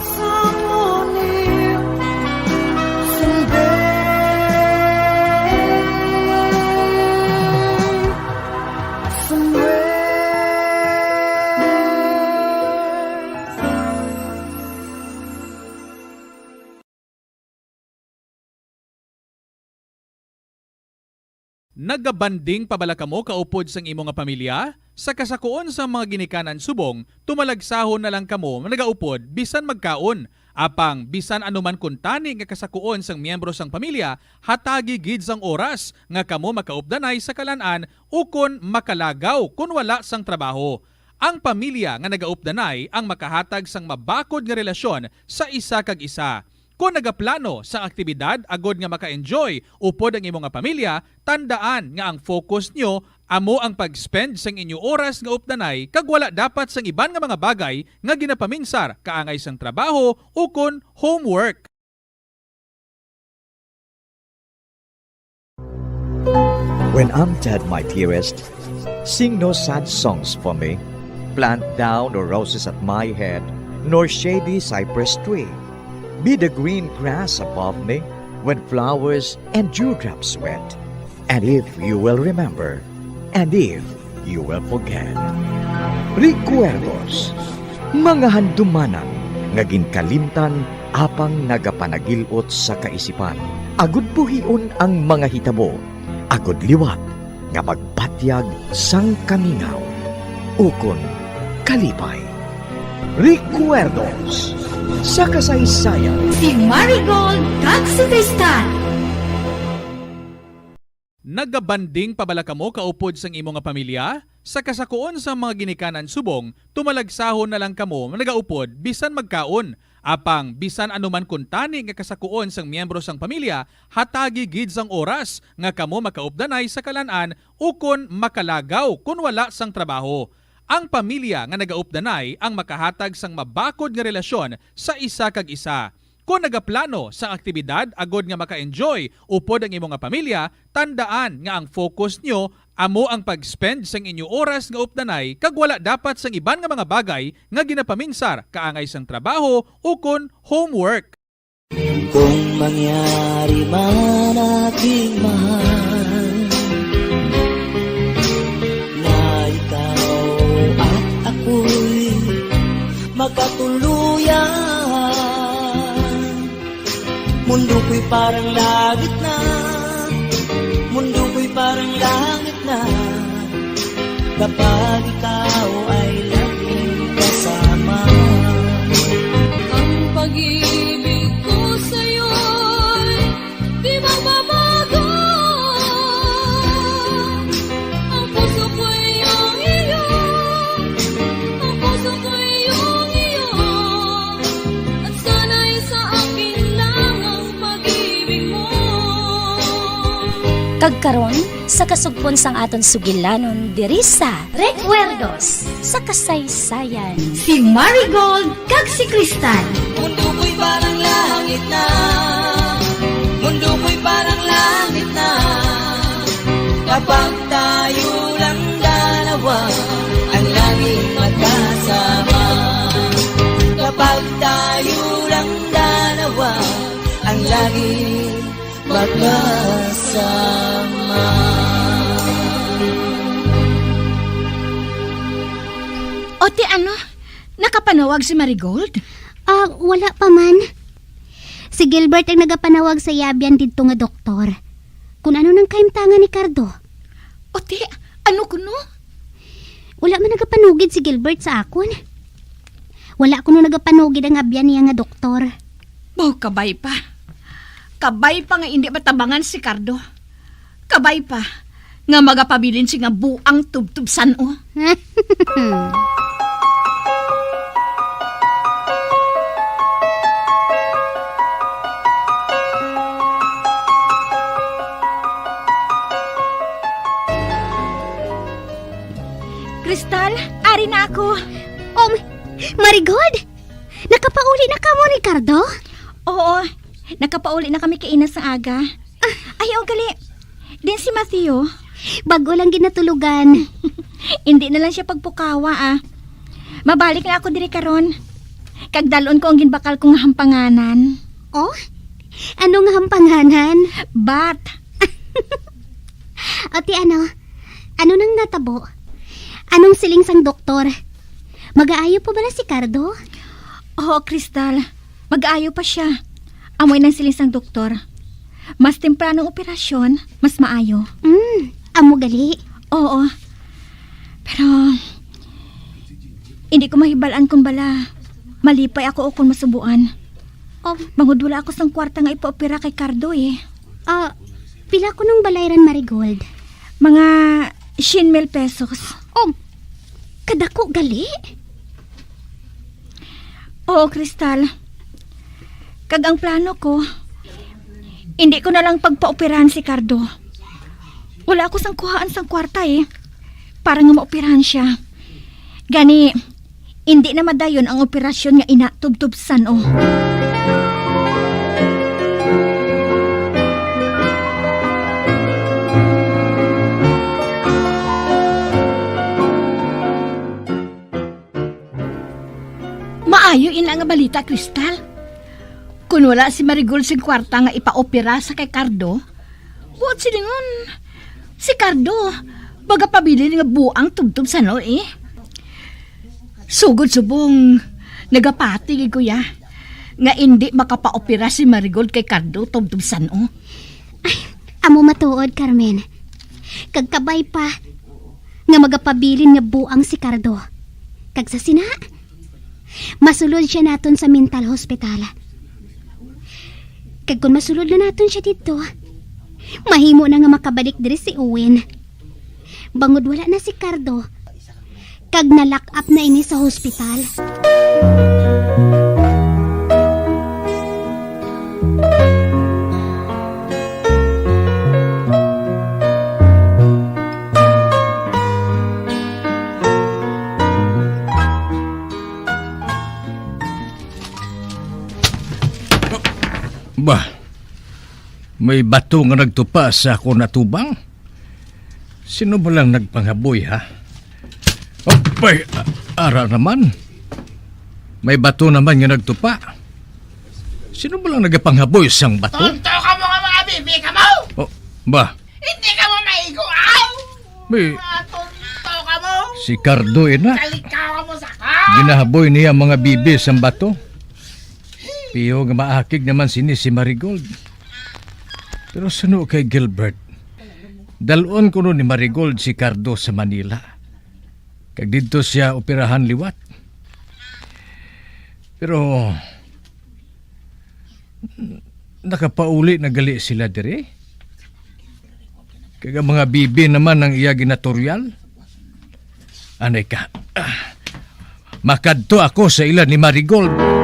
Nagabanding pa bala kamo kaupod sang imo nga pamilya? Sa kasakuon sang mga ginikanan subong, tumalagsahon na lang kamo nagaupod bisan magkaon. Apang bisan ano man kuntani nga kasakuon sang miyembro sang pamilya, hatagi gid sang oras nga kamo makaupdanay sa kalan-an ukon makalagaw kon wala sang trabaho. Ang pamilya nga nagaupdanay ang makahatag sang mabakod nga relasyon sa isa kag isa. Kon nagaplano sang aktibidad agod nga maka-enjoy upod ang imo nga pamilya, tandaan nga ang focus nyo amo ang pag-spend sang inyo oras nga updanay kag wala dapat sang iban nga mga bagay nga ginapaminsar kaangay sang trabaho ukon homework. When I'm dead, my dearest, sing no sad songs for me. Plant thou no roses at my head, nor shady cypress tree. Be the green grass above me when flowers and dewdrops wet. And if you will remember, and if you will forget. Recuerdos, mga handumanan nga ginkalimtan apang nagapanagil-ot sa kaisipan, agud buhion ang mga hitabo, agud liwat nga magbatyag sang kamingaw ukon kalipay. Recuerdos sa kasaysayan. Si Marigold kag si Tristan. Nagabanding pa bala kamo kaupod sang imo nga pamilya? Sa kasakuon sang mga ginikanan subong, tumalagsahon na lang kamo nagaupod bisan magkaon. Apang bisan ano man kuntani nga kasakuon sang miyembro sang pamilya, hatagi gid sang oras nga kamo makaupdanay sa kalan-an ukon makalagaw kon wala sang trabaho. Ang pamilya nga nagaupdanay ang makahatag sang mabakod nga relasyon sa isa kag isa. Kon nagaplano sang aktibidad agod nga maka-enjoy upod ang imo nga pamilya, tandaan nga ang focus nyo amo ang pag-spend sang inyo oras nga updanay kag wala dapat sang iban nga mga bagay nga ginapaminsar kaangay sang trabaho ukon homework. Kung mangyari man, aking mahal, na ikaw at ako'y magkatuluyan, mundo ko'y parang langit na, mundo ko'y parang langit na, kapag ikaw ay laging kasama. Ang pag-ibig ko sa'yo'y di magbabago. Ang puso ko'y iyong iyo. Ang puso ko'y iyong iyo. At sana'y sa akin lang ang pag-ibig mo. Kag karon, sa kasugpon sang aton sugilanon diri sa Recuerdos sa Kasaysayan, si Marigold kag si Cristal. Mundo ko'y parang langit na, mundo ko'y parang langit na, kapag tayo lang dalawa, ang laging magkasama. Kapag tayo lang dalawa, ang laging magkasama. Ate, ano? Nakapanawag si Marigold? Ah, wala pa man. Si Gilbert ang nagapanawag sa iya abyan didto nga doktor. Kung ano nang kahimtangan ni Cardo. Ate, ano kuno? Wala man nagapanugid si Gilbert sa akon. Wala kuno nagapanugid ang abyan niya nga doktor. Baw, kabay pa. Kabay pa nga indi matabangan si Cardo. Kabay pa nga magapabilin siya nga buang tubtob san-o. Crystal, ari na ako. Um, Marigold, nakapauli na kamo ni Cardo? Oo, nakapauli na kami kaina sang aga. Ay, o gali. Din si Matthew? Bag-o lang ginatulugan. Hindi na lang siya pagpukawa, ah. Mabalik na ako diri karon. Kag dal-on ko ang ginbakal ko nga hampanganan. Oh? Ano nga hampanganan? Bat. Ate, ano? Ano nang natabo? Anong siling sang doktor? Magaayo pa bala si Cardo? Oo, Crystal. Magaayo pa siya. Amo nang siling sang doktor. Mas tempranong operasyon, mas maayo. Mm, amo gali. Oo. Pero, hindi ko mahibal-an kung bala malipay ako o kung masubuan. Oh. Bangod wala ako sang kwarta nga ipaopera kay Cardo, eh. Ah, pila kunong balayran, Marigold? Mga syen mil pesos. Oh, kadako gali. Oo, Crystal. Kag ang plano ko, hindi ko na lang pagpaoperahan si Cardo. Wala ako sang kuhaan sang kwarta, eh, para nga maoperahan siya. Gani, hindi na madayon ang operasyon nga ina tubtob san-o. Maayo ina nga balita, Crystal. Kun wala si Marigold sing kwarta nga ipaopera sa kay Cardo, buot silingon, si Cardo, baga pabilin nga buang tubtob sano, eh. Sugod subong, nagapati gid ko ya nga indi makapaopera si Marigold kay Cardo tubtob sano. Ay, amo matuod, Carmen. Kag kabay pa nga magapabilin nga buang si Cardo. Kag sa sina, masulod siya naton sa mental hospital. Kag kon masulod na naton siya didto, mahimo na nga makabalik diri si Owen. Bangod wala na si Cardo, kag na-lock up na ini sa hospital. Bah, may bato nga nagtupa sa akon atubang. Sino ba lang nagpanghaboy, ha? Abay, a-, ara naman. May bato naman nga nagtupa. Sino ba lang nagapanghaboy sang bato? Tonto ka mo nga mga bibi ka mo! Oh, ba? Hindi ka mo maigo, aw! May Mga tonto ka mo! Si Cardo, ina. Kalikaw ka mo sa ka! Ginahaboy niya mga bibi sang bato. Piho nga maakig naman sini si Marigold. Pero suno kay Gilbert, dalon kuno ni Marigold si Cardo sa Manila. Kag didto siya operahan liwat. Pero nakapauli na gali sila diri. Kag ang mga bibi naman ang iya ginaturyal. Anay ka. Ah, makadto ako sa ila ni Marigold.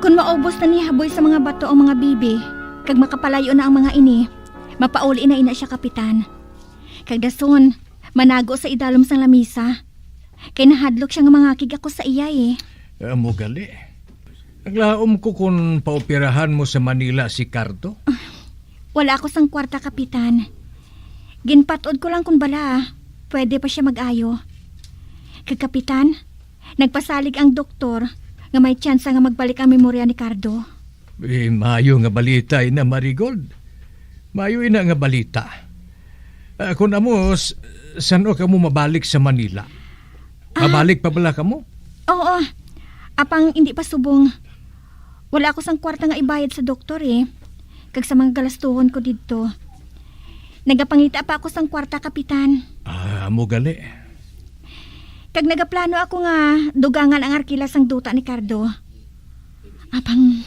Kon maubos na ni haboy sa mga bato ang mga bibi, kag makapalayo na ang mga ini, mapauli na ina sia, Kapitan. Kag dason, manago sa idalom sang lamisa, kay nahadlok sia nga mangakig ako sa iya, eh. Amo gali. Naglaom ko kon paoperahan mo sa Manila si Cardo. Wala ako sang kwarta, Kapitan. Ginpat-od ko lang kung bala pwede pa siya mag-ayo. Kag, Kapitan, nagpasalig ang doktor nga may tsansa nga magbalik ang memorya ni Cardo. Eh, maayo nga balita ina, Marigold. Maayo ina nga balita. Ah, kung amo, s-, san-o kamo mabalik sa Manila? Ah. Mabalik pa bala kamo? Oo. Apang hindi pa subong. Wala ako sang kwarta nga ibayad sa doktor, eh. Kag sa mga galastuhon ko didto. Nagapangita pa ako sang kwarta, Kapitan. Ah, amo gali. Kag nagaplano ako nga dugangan ang arkila sang duta ni Cardo. Apang,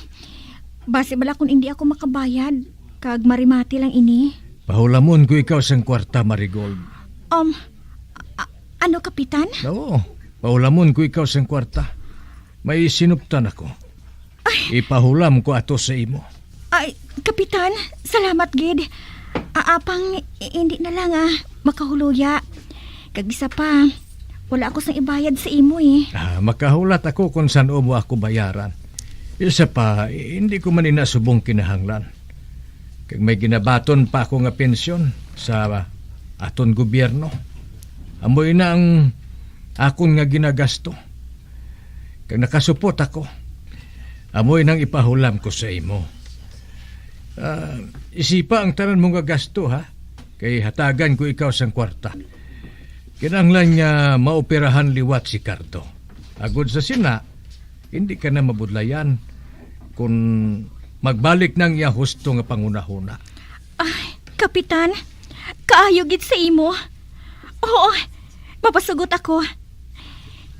basi bala kung hindi ako makabayad, kag marimati lang ini. Pahulamon ko ikaw sang kwarta, Marigold. Um, a-, ano, Kapitan? Oo, pahulamon ko ikaw sang kwarta. May sinuptan ako. Ay. Ipahulam ko ato sa imo. Ay, Kapitan, salamat gid. Apang, i-, hindi na lang, ah, makahuluya. Kag isa pa, wala ako sang ibayad sa imo, eh. Ah, makahulat ako kung san-o mo ako bayaran. Isa pa, hindi ko man ina subong kinahanglan. Kag may ginabaton pa ako nga pensyon sa aton gobyerno. Amo ina ang akon nga ginagasto. Kag nakasupot ako. Amo inang ipahulam ko sa imo. Ah, isipa ang tanan mo nga gasto, ha? Kay hatagan ko ikaw sang kwarta. Kinahanglan nga maoperahan liwat si Cardo. Agod sa sina, hindi ka na mabudlayan kung magbalik na ang iya husto nga panghunahuna. Ay, Kapitan, kaayo gid sa imo. Oo, mapasugot ako.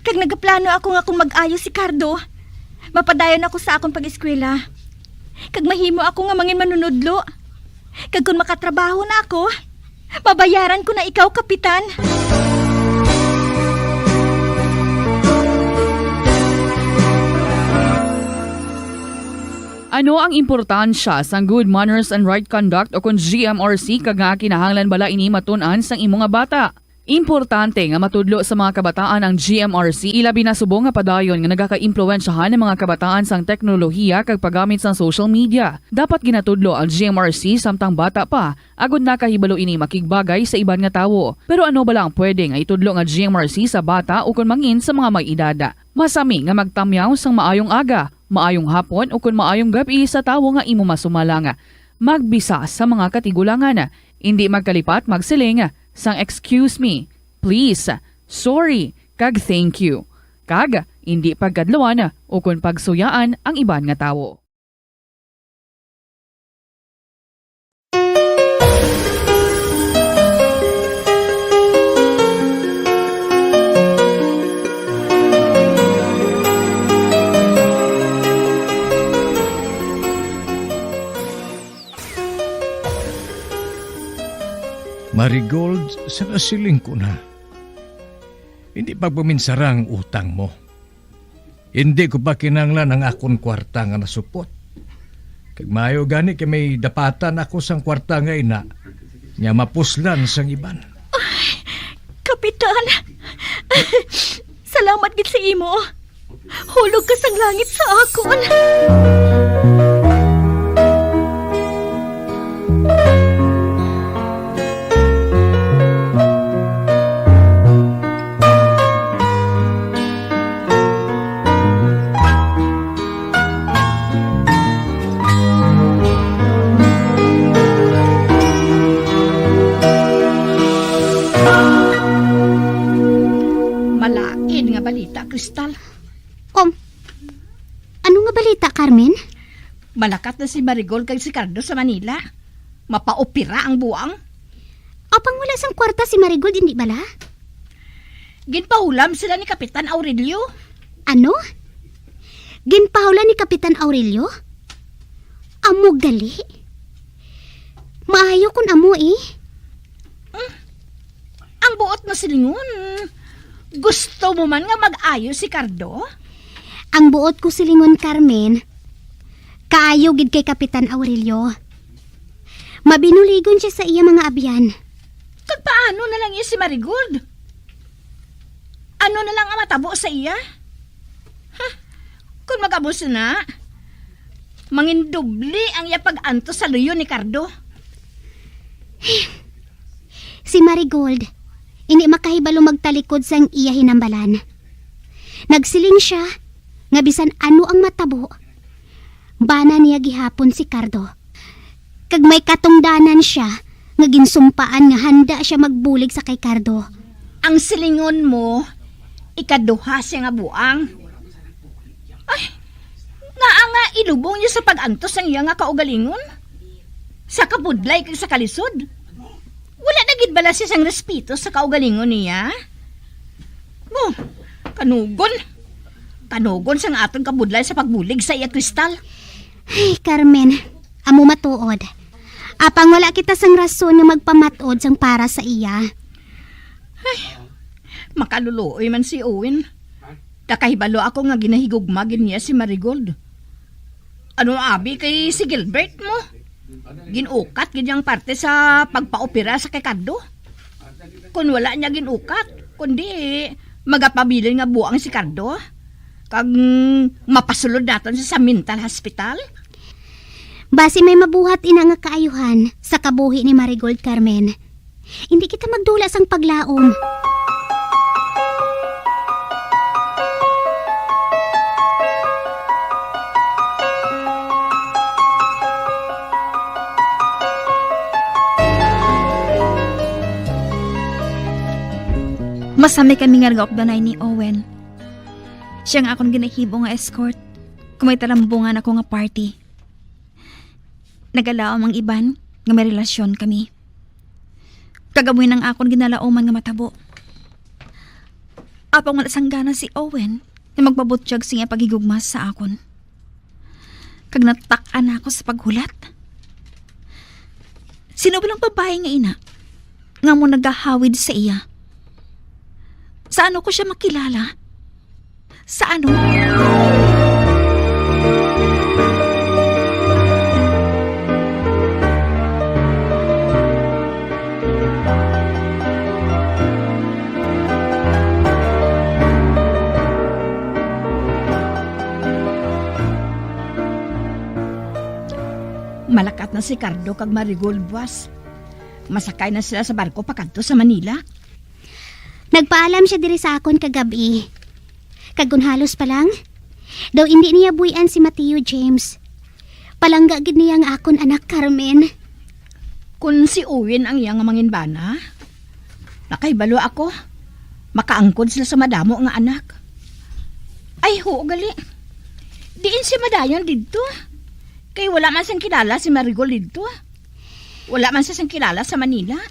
Kag nagaplano ako nga kung mag-ayo si Cardo, mapadayon ako sa akon pag-eskwela. Kag mahimo ako nga mangin manunudlo. Kag kon makatrabaho na ako, mabayaran ko na ikaw, Kapitan. Ano ang importansya sang good manners and right conduct, o kon G M R C, kag ngaa kinahanglan bala ini matun-an sang imo nga bata? Importante nga matudlo sa mga kabataan ang G M R C, ilabi na subong nga padayon nga nagakaimpluwensyahan ang mga kabataan sang teknolohiya kag paggamit sang social media. Dapat ginatudlo ang G M R C samtang bata pa, agod nakahibalo ini makigbagay sa iban nga tawo. Pero ano bala ang pwede nga itudlo nga G M R C sa bata ukon mangin sa mga may edad? Masami nga magtamyaw sang maayong aga, maayong hapon, ukon maayong gab-i sa tawo nga imo masumalang. Magbisa sa mga katigulangan. Indi magkalipat magsiling sang "Excuse me", "Please", "Sorry", kag "Thank you". Kag indi pagkadluan ukon pagsuyaan ang iban nga tawo. Marigold, sa nasiling ko na, hindi pagpaminsara ang utang mo. Hindi ko pa kinahanglan ang akon kwarta nga nasupot. Kag maayo gani kay may dapatan ako sang kwarta nga ina, nga mapuslan sang iban. Ay, Kapitan! Salamat gid sa imo. Hulog ka sang langit sa akon. Malain nga balita, Crystal. Um, ano nga balita, Carmen? Malakat na si Marigold kag si Cardo sa Manila. Mapaopera ang buang. Apang wala sang kwarta si Marigold, indi bala? Ginpahulam sila ni Kapitan Aurelio. Ano? Ginpahulam ni Kapitan Aurelio? Amo gali? Maayo kun amo, eh. Hmm. Ang buot mo silingon, gusto mo man nga mag-ayo si Cardo? Ang buot ko silingon, Carmen, kaayo gid kay Kapitan Aurelio. Mabinuligon sia sa iya mga abyan. Kag paano na lang iya si Marigold? Ano na lang ang matabo sa iya? Huh? Kung mag-amo sina, mangindubli ang iya pag-antos sa luyo ni Cardo. Si Marigold, indi makahibalo magtalikod sang iya hinambalan. Nagsiling sia nga bisan ano ang matabo, bana niya gihapon si Cardo. Kag may katungdanan sia nga ginsumpaan nga handa sia magbulig sa kay Cardo. Ang silingon mo, ikaduha siya nga buang. Ay, ngaa nga ilubong niya sa pag-antos ang iya nga kaugalingon? Sa kabudlay kag sa kalisod? Wala na gid bala siya sang respeto sa kaugalingon niya? Oh, kanugon. Kanugon sang aton kabudlay sa pagbulig sa iya, Crystal. Ay, Carmen, amo matuod. Apang wala kita sang rason nga magpamat-od sang para sa iya. Ay, makaluluoy man si Owen. Nakahibalo ako nga ginahigugma gid niya si Marigold. Ano abi kay si Gilbert mo? Gin-ukat gid ang parte sa pagpaopera sa kay Cardo. Kun wala niya gin-ukat, kundi magapabilin nga buang si Cardo, kag, mm, mapasulod naton sa, sa mental hospital. Basi may mabuhat ina nga kaayuhan sa kabuhi ni Marigold, Carmen. Hindi kita magdula sang paglaom. Masami kami nga nagaupdanay ni Owen. Siya nga akon ginahibo nga escort kung may talambungan ako nga party. Nagalaom ang iban nga may relasyon kami. Kag amoy nang akon ginalauman nga matabo. Apang wala sang gana si Owen nga magpabutyag sa iya paghigugma sa akon. Kag natak-an ako sa paghulat. Sino ba lang babayi nga ina nga mo nagahawid sa iya? Sa ano ko siya makilala? Sa ano? Malakat na si Cardo kag Marigold, buas. Masakay na sila sa barko pakadto sa Manila. Nagpaalam sia diri sa akon kagab-i. Kag kon halos pa lang, daw indi niya buy-an si Mateo James. Palangga gid niya ang akon anak, Carmen. Kon si Owen ang iya nga manginbana, nakahibalo ako, makaangkon sila sa madamo nga anak. Ay, huo gali. Diin siya madayon didto? Kay wala man sang kilala si Marigold didto. Wala man siya sang kilala sa Manila.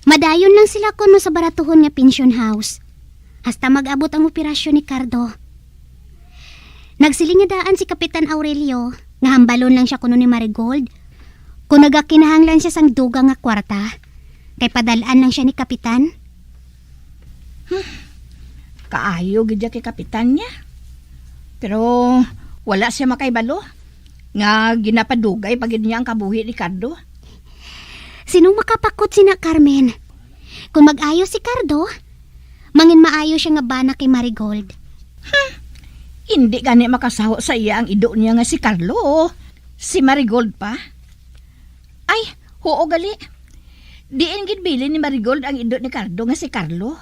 Madayon lang sila kuno sa baratuhon nga pension house, hasta mag-abot ang operasyon ni Cardo. Nagsiling nga daan si Kapitan Aurelio nga hambalon lang siya kuno ni Marigold kung nagakinahanglan siya sang dugang nga kwarta, kay padal-an lang siya ni Kapitan. Hmm. Kaayo gid ya kay Kapitan niya. Pero wala siya makahibalo nga ginapadugay pa gid niya ang kabuhi ni Cardo. Sinong makapakot sina, Carmen? Kung mag-ayo si Cardo, mangin maayo siya nga bana kay Marigold. Hmm. Indi gani makasaho sa iya ang ido niya nga si Carlo. Si Marigold pa? Ay, huo gali. Diin gid bilin ni Marigold ang ido ni Cardo nga si Carlo?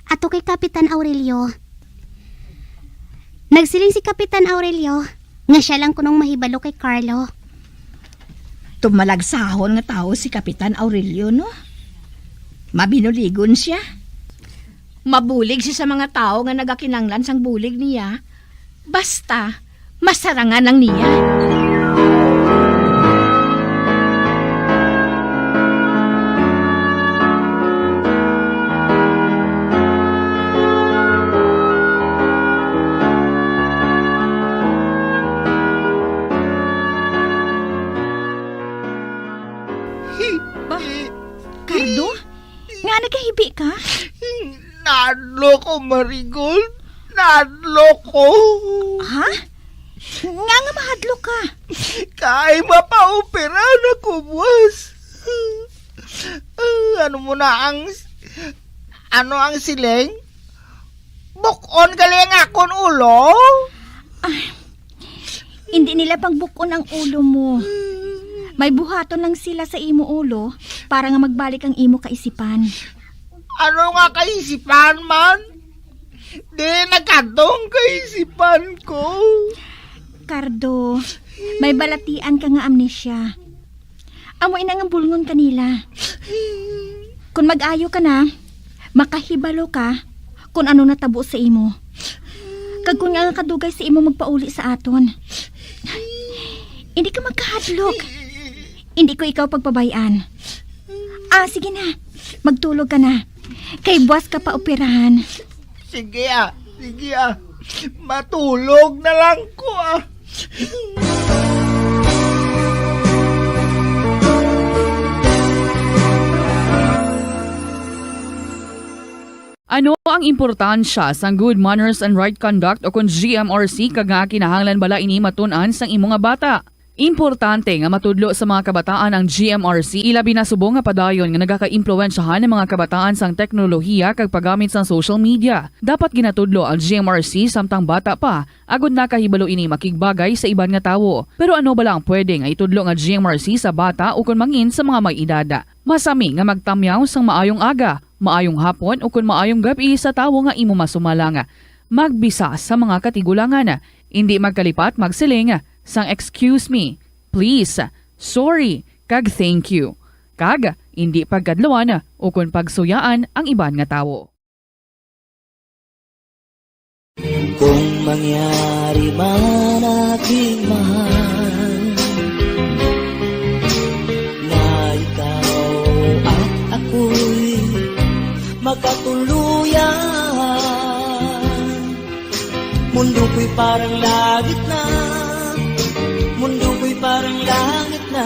Ato kay Kapitan Aurelio. Nagsiling si Kapitan Aurelio nga siya lang kunong mahibalo kay Carlo. Tumalagsahon nga tawo si Kapitan Aurelio, no? Mabinuligon sia. Mabulig sia sa mga tawo nga nagakinanglan sang bulig niya, basta masarangan lang niya. Ba, Cardo? Nga nagahibi ka? Nadlo ko, Marigold. Nadlo ko. Ha? Nga nga mahadlok ka? Kay mapaopera na ko, boss. Ah, ano mo na ang, ano ang siling? Bukon gali ang akon ulo? Ay, hindi nila pangbukon ang ulo mo. May buhaton lang sila sa imo ulo para nga magbalik ang imo kaisipan. Ano nga kaisipan man? Di nagkadtong kaisipan ko. Cardo, may balatian ka nga amnesia. Amo ina nga bulngon kanila. Kung mag-ayo ka na, makahibalo ka kung ano natabo sa imo. Kag kung nga kadugay sa imo magpauli sa aton. Hindi ka magkahadlok. Hindi ko ikaw pagpabay-an. Ah, sige na. Magtulog ka na. Kay buwas ka pa operahan. Sige ah, sige ah. Matulog na lang ko ah. Ano ang importansya sang good manners and right conduct o kon G M R C, kag nga kinahanglan bala ini matun-an sang imo nga bata? Importante nga matudlo sa mga kabataan ang G M R C, ilabi na subong nga padayon nga nagakaimpluwensyahan ang mga kabataan sang teknolohiya kag paggamit sang social media. Dapat ginatudlo ang G M R C samtang bata pa, agod nakahibalo ini makigbagay sa iban nga tawo. Pero ano bala ang pwede nga itudlo nga G M R C sa bata ukon mangin sa mga may edad? Masami nga magtamyaw sang maayong aga, maayong hapon, ukon maayong gab-i sa tawo nga imo masumalang. Magbisa sa mga katigulangan. Indi magkalipat magsiling sang "Excuse me," "Please," "Sorry," kag "Thank you." Kag indi pagkadluan ukon pagsuyaan ang iban nga tawo. Kung mangyari man, aking mahal, na ikaw at ako'y magkatuluyan, mundo ko'y parang langit na, mundo ko'y parang langit na,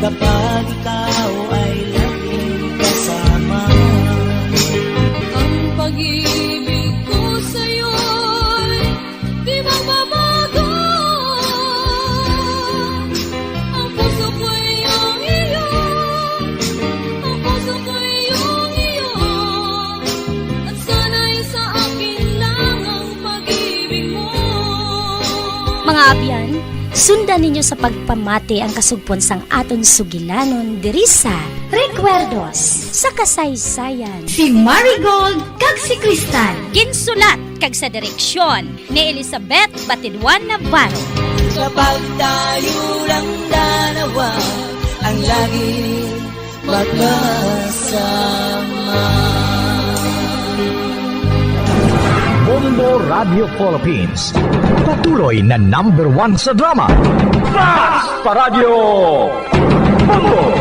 kapag ikaw ay laging kasama. Ang pag-ibig ko sa'yo'y di magbabago. Ang puso ko'y iyong iyo. Ang puso ko'y iyong iyo. At sana'y sa akin lang ang pag-ibig mo. Mga abyan, sundan ninyo sa pagpamati ang kasugpon sang aton sugilanon diri sa Recuerdos sa Kasaysayan. Si Marigold kag si Crystal. Ginsulat kag sa direksyon ni Elizabeth Batidwan Navarro. Kapag tayo lang dalawa ang laging magkasama. Bombo Radio Philippines, patuloy na number one sa drama. Basta Radyo Bombo!